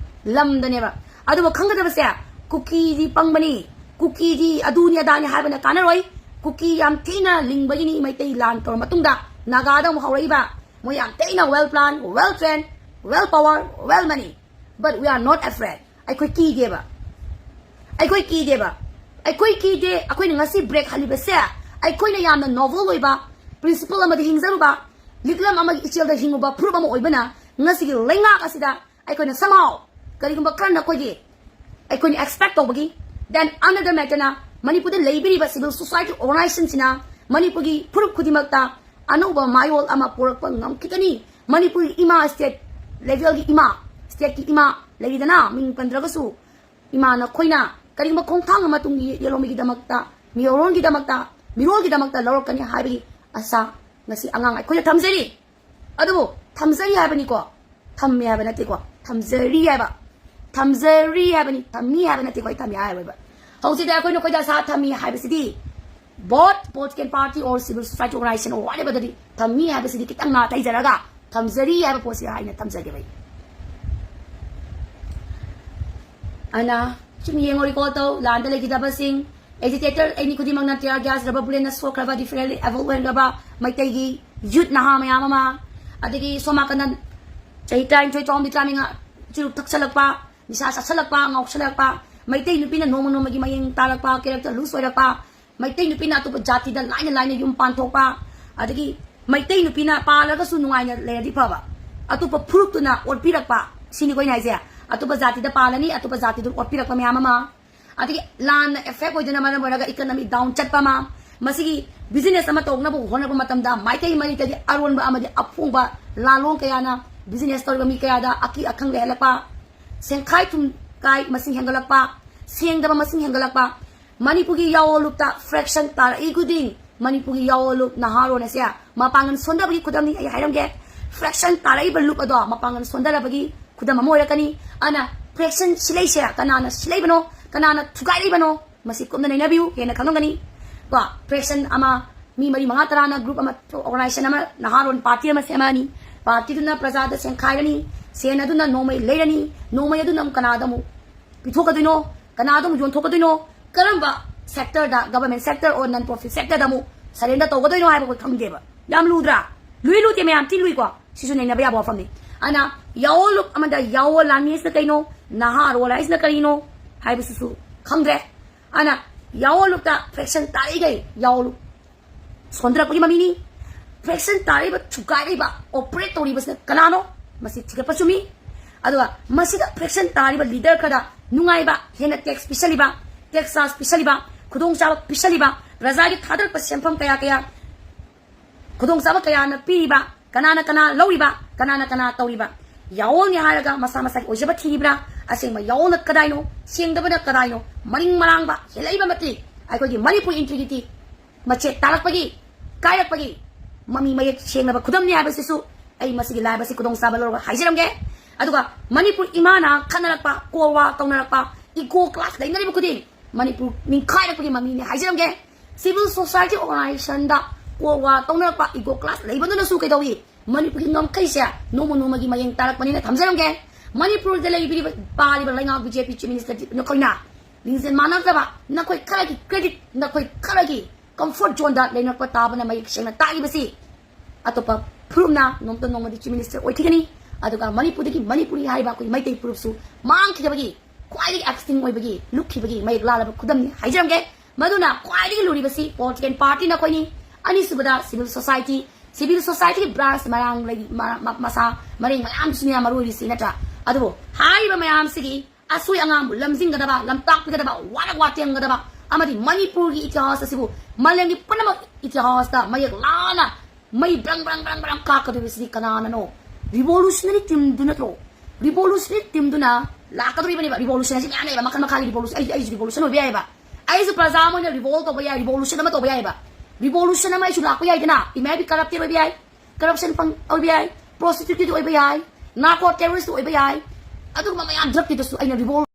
ꯂꯝꯗꯅꯦꯕ꯫ ꯑꯗꯨꯕꯨ ꯈꯪꯒꯗꯕꯁꯦ, ꯀꯨꯀꯤꯗꯤ ꯄꯪꯕꯅꯤ, ꯀꯨꯀꯤꯗꯤ ꯑꯗꯨꯅꯤ ꯑꯗꯥꯅꯤ ꯍꯥꯏꯕꯅ ꯀꯥꯟꯅꯔꯣꯏ꯫ ꯀꯨꯀꯤ ꯌꯥꯝ ꯊꯤꯅ ꯂꯤꯡꯕꯒꯤꯅꯤ ꯃꯩꯇꯩ ꯂꯥꯟ ꯇꯧꯔ ꯃꯇꯨꯡꯗ ꯅꯥꯒꯥꯗ ꯑꯃꯨꯛ ꯍꯧꯔꯛꯏꯕ꯫ ꯃꯣꯏ ꯌꯥꯝ ꯊꯤꯅ well plan, well train, well power, well money. But we are not afraid. ꯑꯩꯈꯣꯏ ꯀꯤꯗꯦꯕ꯫ ꯑꯩꯈꯣꯏ ꯀꯤꯗꯦꯕ꯫ ꯑꯩꯈꯣꯏ ꯀꯤꯗꯦ꯫ ꯑꯩꯈꯣꯏꯅ ꯉꯁꯤ break ꯍꯜꯂꯤꯕꯁꯦ ꯑꯩꯈꯣꯏꯅ ꯌꯥꯝꯅ noble ꯑꯣꯏꯕ principle ꯑꯃꯗ ꯍꯤꯡꯖꯔꯨꯕ, ꯂꯤꯛꯂꯝ ꯑꯃꯒꯤ ꯏꯆꯦꯜꯗ ꯍꯤꯡꯉꯨꯕ ꯐꯨꯔꯨꯞ ꯑꯃ ꯑꯣꯏꯕꯅ ꯉꯁꯤꯒꯤ ꯂꯩꯉꯥꯛ ꯑꯁꯤꯗ ꯑꯩꯈꯣꯏꯅ somehow ꯀꯔꯤꯒꯨꯝꯕ ꯈꯔ ꯅꯈꯣꯏꯒꯤ ꯑꯩꯈꯣꯏꯅ expect ꯇꯧꯕꯒꯤ, then another matterꯅ ꯃꯅꯤꯄꯨꯔꯗ ꯂꯩꯕꯤꯔꯤꯕ civil society organizationꯁꯤꯅ ꯃꯅꯤꯄꯨꯔꯒꯤ ꯐꯨꯔꯨꯞ ꯈꯨꯗꯤꯡꯃꯛꯇ ꯑꯅꯧꯕ ꯃꯌꯣꯜ ꯑꯃ ꯄꯨꯔꯛꯄ ꯉꯝꯈꯤꯒꯅꯤ꯫ ꯃꯅꯤꯄꯨꯔꯒꯤ ꯏꯃꯥ state levelꯒꯤ ꯏꯃꯥ, stateꯀꯤ ꯏꯃꯥ ꯂꯩꯔꯤꯗꯅ, ꯃꯤꯡ ꯄꯟꯗ꯭ꯔꯒꯁꯨ, ꯏꯃꯥ ꯅꯈꯣꯏꯅ ꯀꯔꯤꯒꯨꯝꯕ ꯈꯣꯡꯊꯥꯡ ꯑꯃ ꯇꯨꯡꯒꯤ ꯌꯦꯜꯍꯧꯃꯤꯒꯤꯗꯃꯛꯇ, ꯃꯤꯔꯣꯜꯒꯤꯗꯃꯛꯇ, ꯃꯤꯔꯣꯜꯒꯤꯗꯃꯛꯇ ꯂꯧꯔꯛꯀꯅꯤ ꯍꯥꯏꯕꯒꯤ ꯑꯁꯥ ꯉꯁꯤ ꯑꯉꯥꯡ ꯑꯩꯈꯣꯏꯗ ꯊꯝꯖꯔꯤ꯫ ꯑꯗꯨꯕꯨ ꯊꯝꯖꯔꯤ ꯍꯥꯏꯕꯅꯤꯀꯣ, ꯊꯝꯃꯤ ꯍꯥꯏꯕ ꯅꯠꯇꯦꯀꯣ, ꯊꯝꯖꯔꯤ ꯍꯥꯏꯕ, ꯊꯝꯖꯔꯤ ꯍꯥꯏꯕꯅꯤ, ꯊꯝꯃꯤ ꯍꯥꯏꯕ ꯅꯠꯇꯦꯀꯣ, ꯑꯩ ꯊꯝꯃꯤ ꯍꯥꯏꯔꯣꯏꯕ꯫ ꯍꯧꯖꯤꯛꯇꯤ ꯑꯩꯈꯣꯏ ꯅꯈꯣꯏꯗ ꯑꯁꯥ ꯊꯝꯃꯤ ꯍꯥꯏꯕꯁꯤꯗꯤ both political party or civil society organization or whateverꯗꯗꯤ ꯊꯝꯃꯤ ꯍꯥꯏꯕꯁꯤꯗꯤ ꯈꯤꯇꯪ ꯅꯥꯇꯩꯖꯔꯒ ꯊꯝꯖꯔꯤ ꯍꯥꯏꯕ ꯄꯣꯠꯁꯤ ꯑꯩꯅ ꯊꯝꯖꯒꯦꯕ ꯑꯩ꯫ ꯑꯅ ꯁꯨꯝ ꯌꯦꯡꯉꯣ, recall ꯇꯧ, ꯂꯥꯟꯗ ꯂꯩꯈꯤꯗꯕꯁꯤꯡ, agitator ꯑꯦꯅꯤ ꯈꯨꯗꯤꯡꯃꯛꯅ tear gas, rubber bulletꯅ ꯁꯣꯛꯈ꯭ꯔꯕ, differently able ꯑꯣꯏꯈ꯭ꯔꯕ ꯃꯩꯇꯩꯒꯤ youth ꯅꯍꯥ ꯃꯌꯥꯝ ꯑꯃ, ꯑꯗꯒꯤ ꯁꯣꯝ ꯅꯥꯀꯟꯗ ꯆꯍꯤ ꯇꯔꯥꯅꯤꯊꯣꯏ, ꯇꯔꯥꯍꯨꯝꯗꯣꯏ, ꯇꯔꯥꯃꯉꯥ ꯆꯨꯔꯨꯞ ꯊꯛꯆꯜꯂꯛꯄ, ꯅꯤꯁꯥ ꯆꯥꯁꯜꯂꯛꯄ, ꯉꯥꯎꯁꯜꯂꯛꯄ, ꯃꯩꯇꯩ ꯅꯨꯄꯤꯅ ꯅꯣꯡꯃ ꯅꯣꯡꯃꯒꯤ ꯃꯌꯦꯡ ꯇꯥꯔꯛꯄ, character loose ꯑꯣꯏꯔꯛꯄ, ꯃꯩꯇꯩ ꯅꯨꯄꯤꯅ ꯑꯇꯣꯞꯄ ꯖꯥꯇꯤꯗ ꯂꯥꯏꯅ ꯂꯥꯏꯅ ꯌꯨꯝ ꯄꯥꯟꯊꯣꯛꯄ, ꯑꯗꯒꯤ ꯃꯩꯇꯩ ꯅꯨꯄꯤꯅ ꯄꯥꯜꯂꯒꯁꯨ ꯅꯨꯡꯉꯥꯏꯅ ꯂꯩꯔꯗꯤ ꯐꯕ, ꯑꯇꯣꯞꯄ ꯐꯨꯔꯨꯞꯇꯨꯅ ꯑꯣꯠꯄꯤꯔꯛꯄ, ꯁꯤꯅꯤꯀꯣ ꯑꯩꯅ ꯍꯥꯏꯁꯦ꯫ ꯑꯇꯣꯞꯄ ꯖꯥꯇꯤꯗ ꯄꯥꯜꯂꯅꯤ, ꯑꯇꯣꯞꯄ ꯖꯥꯇꯤꯗꯨꯅ ꯑꯣꯠꯄꯤꯔꯛꯄ ꯃꯌꯥꯝ ꯑꯃ, ꯑꯗꯒꯤ ꯂꯥꯟꯅ effect ꯑꯣꯏꯗꯨꯅ ꯃꯔꯝ ꯑꯣꯏꯔꯒ economy down ꯆꯠꯄ ꯑꯃ, ꯃꯁꯤꯒꯤ business ꯑꯃ ꯇꯧꯅꯕ ꯍꯣꯠꯅꯔꯛꯄ ꯃꯇꯝꯗ ꯃꯩꯇꯩ ꯃꯔꯤꯇꯒꯤ ꯑꯔꯣꯟꯕ ꯑꯃꯗꯤ ꯑꯐꯣꯡꯕ ꯂꯥꯂꯣꯡ ꯀꯌꯥꯅ business ꯇꯧꯔꯤꯕ ꯃꯤ ꯀꯌꯥꯗ ꯑꯀꯤ ꯑꯈꯪ ꯂꯩꯍꯜꯂꯛꯄ, ꯁꯦꯡꯈꯥꯏ ꯊꯨꯝꯀꯥꯏ ꯃꯁꯤꯡ ꯍꯦꯟꯒꯠꯂꯛꯄ, ꯁꯦꯡꯗꯕ ꯃꯁꯤꯡ ꯍꯦꯟꯒꯠꯂꯛꯄ, ꯃꯅꯤꯄꯨꯔꯒꯤ ꯌꯥꯑꯣꯜ ꯂꯨꯞꯇ fraction ꯇꯥꯔꯛꯏ ꯈꯨꯗꯤꯡ ꯃꯅꯤꯄꯨꯔꯒꯤ ꯌꯥꯑꯣꯜ ꯂꯨꯞ ꯅꯍꯥꯔꯣꯟ ꯑꯁꯦ ꯃꯄꯥꯡꯒꯜ ꯁꯣꯟꯊꯕꯒꯤ ꯈꯨꯗꯝꯅꯤ ꯑꯩ ꯍꯥꯏꯔꯝꯒꯦ꯫ Fraction ꯇꯥꯔꯛꯏꯕ ꯂꯨꯞ ꯑꯗꯣ ꯃꯄꯥꯡꯒꯜ ꯁꯣꯟꯊꯔꯕꯒꯤ ꯈꯨꯗꯝ ꯑꯃ ꯑꯣꯏꯔꯛꯀꯅꯤ꯫ ꯑꯗꯨꯅ fraction ꯁꯤꯂꯩꯁꯦ ꯀꯅꯥꯅ ꯁꯤꯂꯩꯕꯅꯣ, ꯀꯅꯥꯅ ꯊꯨꯒꯥꯏꯔꯤꯕꯅꯣ, ꯃꯁꯤ ꯀꯨꯞꯅ ꯅꯩꯅꯕꯤꯌꯨ, ꯍꯦꯟꯅ ꯈꯪꯉꯝꯒꯅꯤ꯫ ꯀꯣ, fraction ꯑꯃ, ꯃꯤ ꯃꯔꯤ ꯃꯉꯥ ꯇꯔꯥꯅ group ꯑꯃ, organization ꯑꯃ, ꯅꯍꯥꯔꯣꯟ party ꯑꯃ ꯁꯦꯝꯃꯛꯑꯅꯤ꯫ Partyꯗꯨꯅ ꯄ꯭ꯔꯖꯥꯗ ꯁꯦꯟꯈꯥꯏꯔꯅꯤ꯫ ꯁꯦꯟ ꯑꯗꯨꯅ ꯅꯣꯡꯃꯩ ꯂꯩꯔꯅꯤ꯫ ꯅꯣꯡꯃꯩ ꯑꯗꯨꯅ ꯑꯃꯨꯛ ꯀꯅꯥꯗ ꯑꯃꯨꯛ ꯄꯤꯊꯣꯛꯀꯗꯣꯏꯅꯣ? ꯀꯅꯥꯗ ꯑꯃꯨꯛ ꯌꯣꯟꯊꯣꯛꯀꯗꯣꯏꯅꯣ? ꯀꯔꯝꯕ sectorꯗ, government sector or non profit sectorꯗ ꯑꯃꯨꯛ surrender ꯇꯧꯒꯗꯣꯏꯅꯣ ꯍꯥꯏꯕ ꯑꯩꯈꯣꯏ ꯈꯪꯗꯦꯕ꯫ ꯌꯥꯝ ꯂꯨꯗ꯭ꯔꯥ? ꯂꯨꯏ ꯂꯨꯗꯦ ꯃꯌꯥꯝ, ꯊꯤ ꯂꯨꯏꯀꯣ꯫ ꯁꯤꯁꯨ ꯅꯩꯅꯕ ꯌꯥꯕ ꯋꯥꯐꯝꯅꯤ꯫ ꯑꯗꯨꯅ ꯌꯥꯑꯣꯜꯂꯨꯞ ꯑꯃꯗ ꯌꯥꯑꯣꯜ ꯂꯥꯟꯃꯤ ꯍꯥꯏꯁꯤꯅ ꯀꯩꯅꯣ, ꯅꯍꯥꯔꯣꯜ ꯍꯥꯏꯁꯤꯅ ꯀꯔꯤꯅꯣ ꯍꯥꯏꯕꯁꯤꯁꯨ ꯈꯪꯗ꯭ꯔꯦ꯫ ꯑꯗꯨꯅ ꯌꯥꯑꯣꯜꯂꯨꯞꯇ fraction ꯇꯥꯔꯛꯏꯈꯩ ꯌꯥꯑꯣꯜꯂꯨꯞ ꯁꯣꯟꯊꯔꯛꯄꯒꯤ ꯃꯃꯤꯅꯤ꯫ Fraction ꯇꯥꯔꯤꯕ, ꯊꯨꯒꯥꯏꯔꯤꯕ, operate ꯇꯧꯔꯤꯕꯁꯤꯅ ꯀꯅꯥꯅꯣ? ꯃꯁꯤ ꯊꯤꯒꯠꯄ ꯆꯨꯝꯃꯤ꯫ ꯑꯗꯨꯒ ꯃꯁꯤꯗ fraction ꯇꯥꯔꯤꯕ leader ꯈꯔꯗ ꯅꯨꯡꯉꯥꯏꯕ, ꯍꯦꯟꯅ tax ꯄꯤꯁꯜꯂꯤꯕ, tax charge ꯄꯤꯁꯜꯂꯤꯕ, ꯈꯨꯗꯣꯡꯆꯥꯕ ꯄꯤꯁꯜꯂꯤꯕ, ꯄ꯭ꯔꯖꯥꯒꯤ ꯊꯥꯗꯔꯛꯄ ꯁꯦꯟꯐꯝ ꯀꯌꯥ ꯀꯌꯥ ꯈꯨꯗꯣꯡꯆꯥꯕ ꯀꯌꯥꯅ ꯄꯤꯔꯤꯕ, ꯀꯅꯥꯅ ꯀꯅꯥ ꯂꯧꯔꯤꯕ, ꯀꯅꯥꯅ ꯀꯅꯥ ꯇꯧꯔꯤꯕ? ꯌꯥꯑꯣꯜꯅꯤ ꯍꯥꯏꯔꯒ ꯃꯁꯥ ꯃꯁꯥꯒꯤ ꯑꯣꯏꯖꯕ ꯊꯤꯔꯤꯕ꯭ꯔꯥ? ꯑꯁꯦꯡꯕ ꯌꯥꯑꯣꯜꯅ ꯀꯗꯥꯏꯅꯣ? ꯁꯦꯡꯗꯕꯅ ꯀꯗꯥꯏꯅꯣ? ꯃꯅꯤꯡ ꯃꯔꯥꯡꯕ ꯍꯦꯜꯂꯛꯏꯕ ꯃꯇꯤꯛ ꯑꯩꯈꯣꯏꯒꯤ ꯃꯅꯤꯄꯨꯔ integrity ꯃꯆꯦꯠ ꯇꯥꯔꯛꯄꯒꯤ, ꯀꯥꯏꯔꯛꯄꯒꯤ ꯃꯃꯤ ꯃꯌꯦꯛ ꯁꯦꯡꯂꯕ ꯈꯨꯗꯝꯅꯤ ꯍꯥꯏꯕꯁꯤꯁꯨ ꯑꯩ ꯃꯁꯤꯒꯤ live ꯑꯁꯤ ꯈꯨꯗꯣꯡꯆꯥꯕ ꯂꯧꯔꯒ ꯍꯥꯏꯖꯔꯝꯒꯦ꯫ ꯑꯗꯨꯒ ꯃꯅꯤꯄꯨꯔ ꯏꯃꯥꯅ ꯈꯠꯅꯔꯛꯄ, ꯀꯣꯜ ꯋꯥ ꯇꯧꯅꯔꯛꯄ, ego clash ꯂꯩꯅꯔꯤꯕ ꯈꯨꯗꯤꯡ ꯃꯅꯤꯄꯨꯔ ꯅꯤꯡꯈꯥꯏꯔꯛꯄꯒꯤ ꯃꯃꯤꯅꯤ ꯍꯥꯏꯖꯔꯝꯒꯦ꯫ Civil society organizationꯗ ꯀꯣꯜ ꯋꯥ ꯇꯧꯅꯔꯛꯄ, ego clash ꯂꯩꯕꯗꯨꯅꯁꯨ ꯀꯩꯗꯧꯏ? ꯃꯅꯤꯄꯨꯔꯒꯤ ꯉꯝꯈꯩꯁꯦ ꯅꯣꯡꯃ ꯅꯣꯡꯃꯒꯤ ꯃꯌꯦꯡ ꯇꯥꯔꯛꯄꯅꯤꯅ ꯊꯝꯖꯔꯝꯒꯦ꯫ ꯃꯅꯤꯄꯨꯔꯗ ꯂꯩꯕꯤꯔꯤꯕ, ꯄꯥꯜꯂꯤꯕ ꯂꯩꯉꯥꯛ BJP Chief Minister ꯅꯈꯣꯏꯅ ꯂꯤꯡꯖꯦꯜ ꯃꯥꯟꯅꯗꯕ, ꯅꯈꯣꯏ ꯈꯔꯒꯤ credit, ꯅꯈꯣꯏ ꯈꯔꯒꯤ comfort zoneꯗ ꯂꯩꯅꯔꯛꯄ ꯇꯥꯕꯅ ꯃꯌꯦꯛ ꯁꯦꯡꯅ ꯇꯥꯛꯂꯤꯕꯁꯤ꯫ ꯑꯇꯣꯞꯄ ꯐꯨꯔꯨꯞꯅ ꯅꯣꯡꯃꯇ ꯅꯣꯡꯃꯗꯤ Chief Minister ꯑꯣꯏꯈꯤꯒꯅꯤ꯫ ꯑꯗꯨꯒ ꯃꯅꯤꯄꯨꯔꯗꯒꯤ ꯃꯅꯤꯄꯨꯔꯤ ꯍꯥꯏꯔꯤꯕ ꯑꯩꯈꯣꯏ ꯃꯩꯇꯩ ꯐꯨꯔꯨꯞꯁꯨ ꯃꯥꯡꯈꯤꯗꯕꯒꯤ ꯈ꯭ꯋꯥꯏꯗꯒꯤ extinct ꯑꯣꯏꯕꯒꯤ, ꯂꯨꯞꯈꯤꯕꯒꯤ ꯃꯌꯦꯛ ꯂꯥꯜꯂꯕ ꯈꯨꯗꯝꯅꯤ ꯍꯥꯏꯖꯔꯝꯒꯦ꯫ ꯃꯗꯨꯅ ꯈ꯭ꯋꯥꯏꯗꯒꯤ ꯂꯨꯔꯤꯕꯁꯤ political party ꯅꯈꯣꯏꯅꯤ꯫ ꯑꯅꯤꯁꯨꯕꯗ civil society, civil societyꯒꯤ branch ꯃꯔꯥꯡ ꯂꯩ-, ꯃ-, ꯃ-, ꯃꯁꯥ ꯃꯔꯦꯡ ꯃꯌꯥꯝꯁꯤꯅ ꯃꯔꯨ ꯑꯣꯏꯔꯤꯁꯤ ꯅꯠꯇ꯭ꯔꯥ? ꯑꯗꯨꯕꯨ ꯍꯥꯏꯔꯤꯕ ꯃꯌꯥꯝꯁꯤꯒꯤ ꯑꯁꯣꯏ ꯑꯉꯥꯝꯕꯨ ꯂꯝꯖꯤꯡꯒꯗꯕ, ꯂꯝꯇꯥꯛꯄꯤꯒꯗꯕ, ꯋꯥꯔꯛ ꯋꯥꯇꯦꯝꯒꯗꯕ ꯑꯃꯗꯤ ꯃꯅꯤꯄꯨꯔꯒꯤ ꯏꯇꯤꯍꯥꯁ ꯑꯁꯤꯕꯨ ꯃꯥꯂꯦꯝꯒꯤ ꯄꯨꯝꯅꯃꯛ ꯏꯇꯤꯍꯥꯁꯇ ꯃꯌꯦꯛ ꯂꯥꯅ ꯃꯩ ꯕ꯭ꯔꯪ ꯕ꯭ꯔꯪ ꯕ꯭ꯔꯪ ꯕ꯭ꯔꯪ ꯀꯥꯛꯀꯗꯧꯔꯤꯕꯁꯤꯗꯤ ꯀꯅꯥꯅꯅꯣ? Revolutionary teamꯗꯨ ꯅꯠꯇ꯭ꯔꯣ? Revolutionary teamꯗꯨꯅ ꯂꯥꯛꯀꯗꯧꯔꯤꯕꯅꯦꯕ꯫ Revolution ꯍꯥꯏꯁꯤ ꯃꯌꯥꯝ ꯂꯩꯌꯦꯕ, ꯃꯈꯜ ꯃꯈꯥꯒꯤ revolution꯫ ꯑꯩ, ꯑꯩꯁꯨ revolution ꯑꯣꯏꯕ ꯌꯥꯏꯑꯕ꯫ ꯑꯩꯁꯨ ꯄ꯭ꯔꯖꯥ ꯑꯃ ꯑꯣꯏꯅ revolt ꯇꯧꯕ ꯌꯥꯏ, revolution ꯑꯃ ꯇꯧꯕ ꯌꯥꯏꯑꯕ꯫ Revolution ꯑꯃ ꯑꯩꯁꯨ ꯂꯥꯛꯄ ꯌꯥꯏꯗꯅ꯫ It may be corrupted ꯑꯣꯏꯕ ꯌꯥꯏ, corruption ꯐꯪ-, ꯑꯣꯏꯕ ꯌꯥꯏ, prostitute ꯑꯣꯏꯕ ꯌꯥꯏ, narco terrorist ꯑꯣꯏꯕ ꯌꯥꯏ, ꯑꯗꯨꯒꯨꯝꯕ ꯃꯌꯥꯝ drugꯀꯤꯗꯁꯨ ꯑꯩꯅ revolt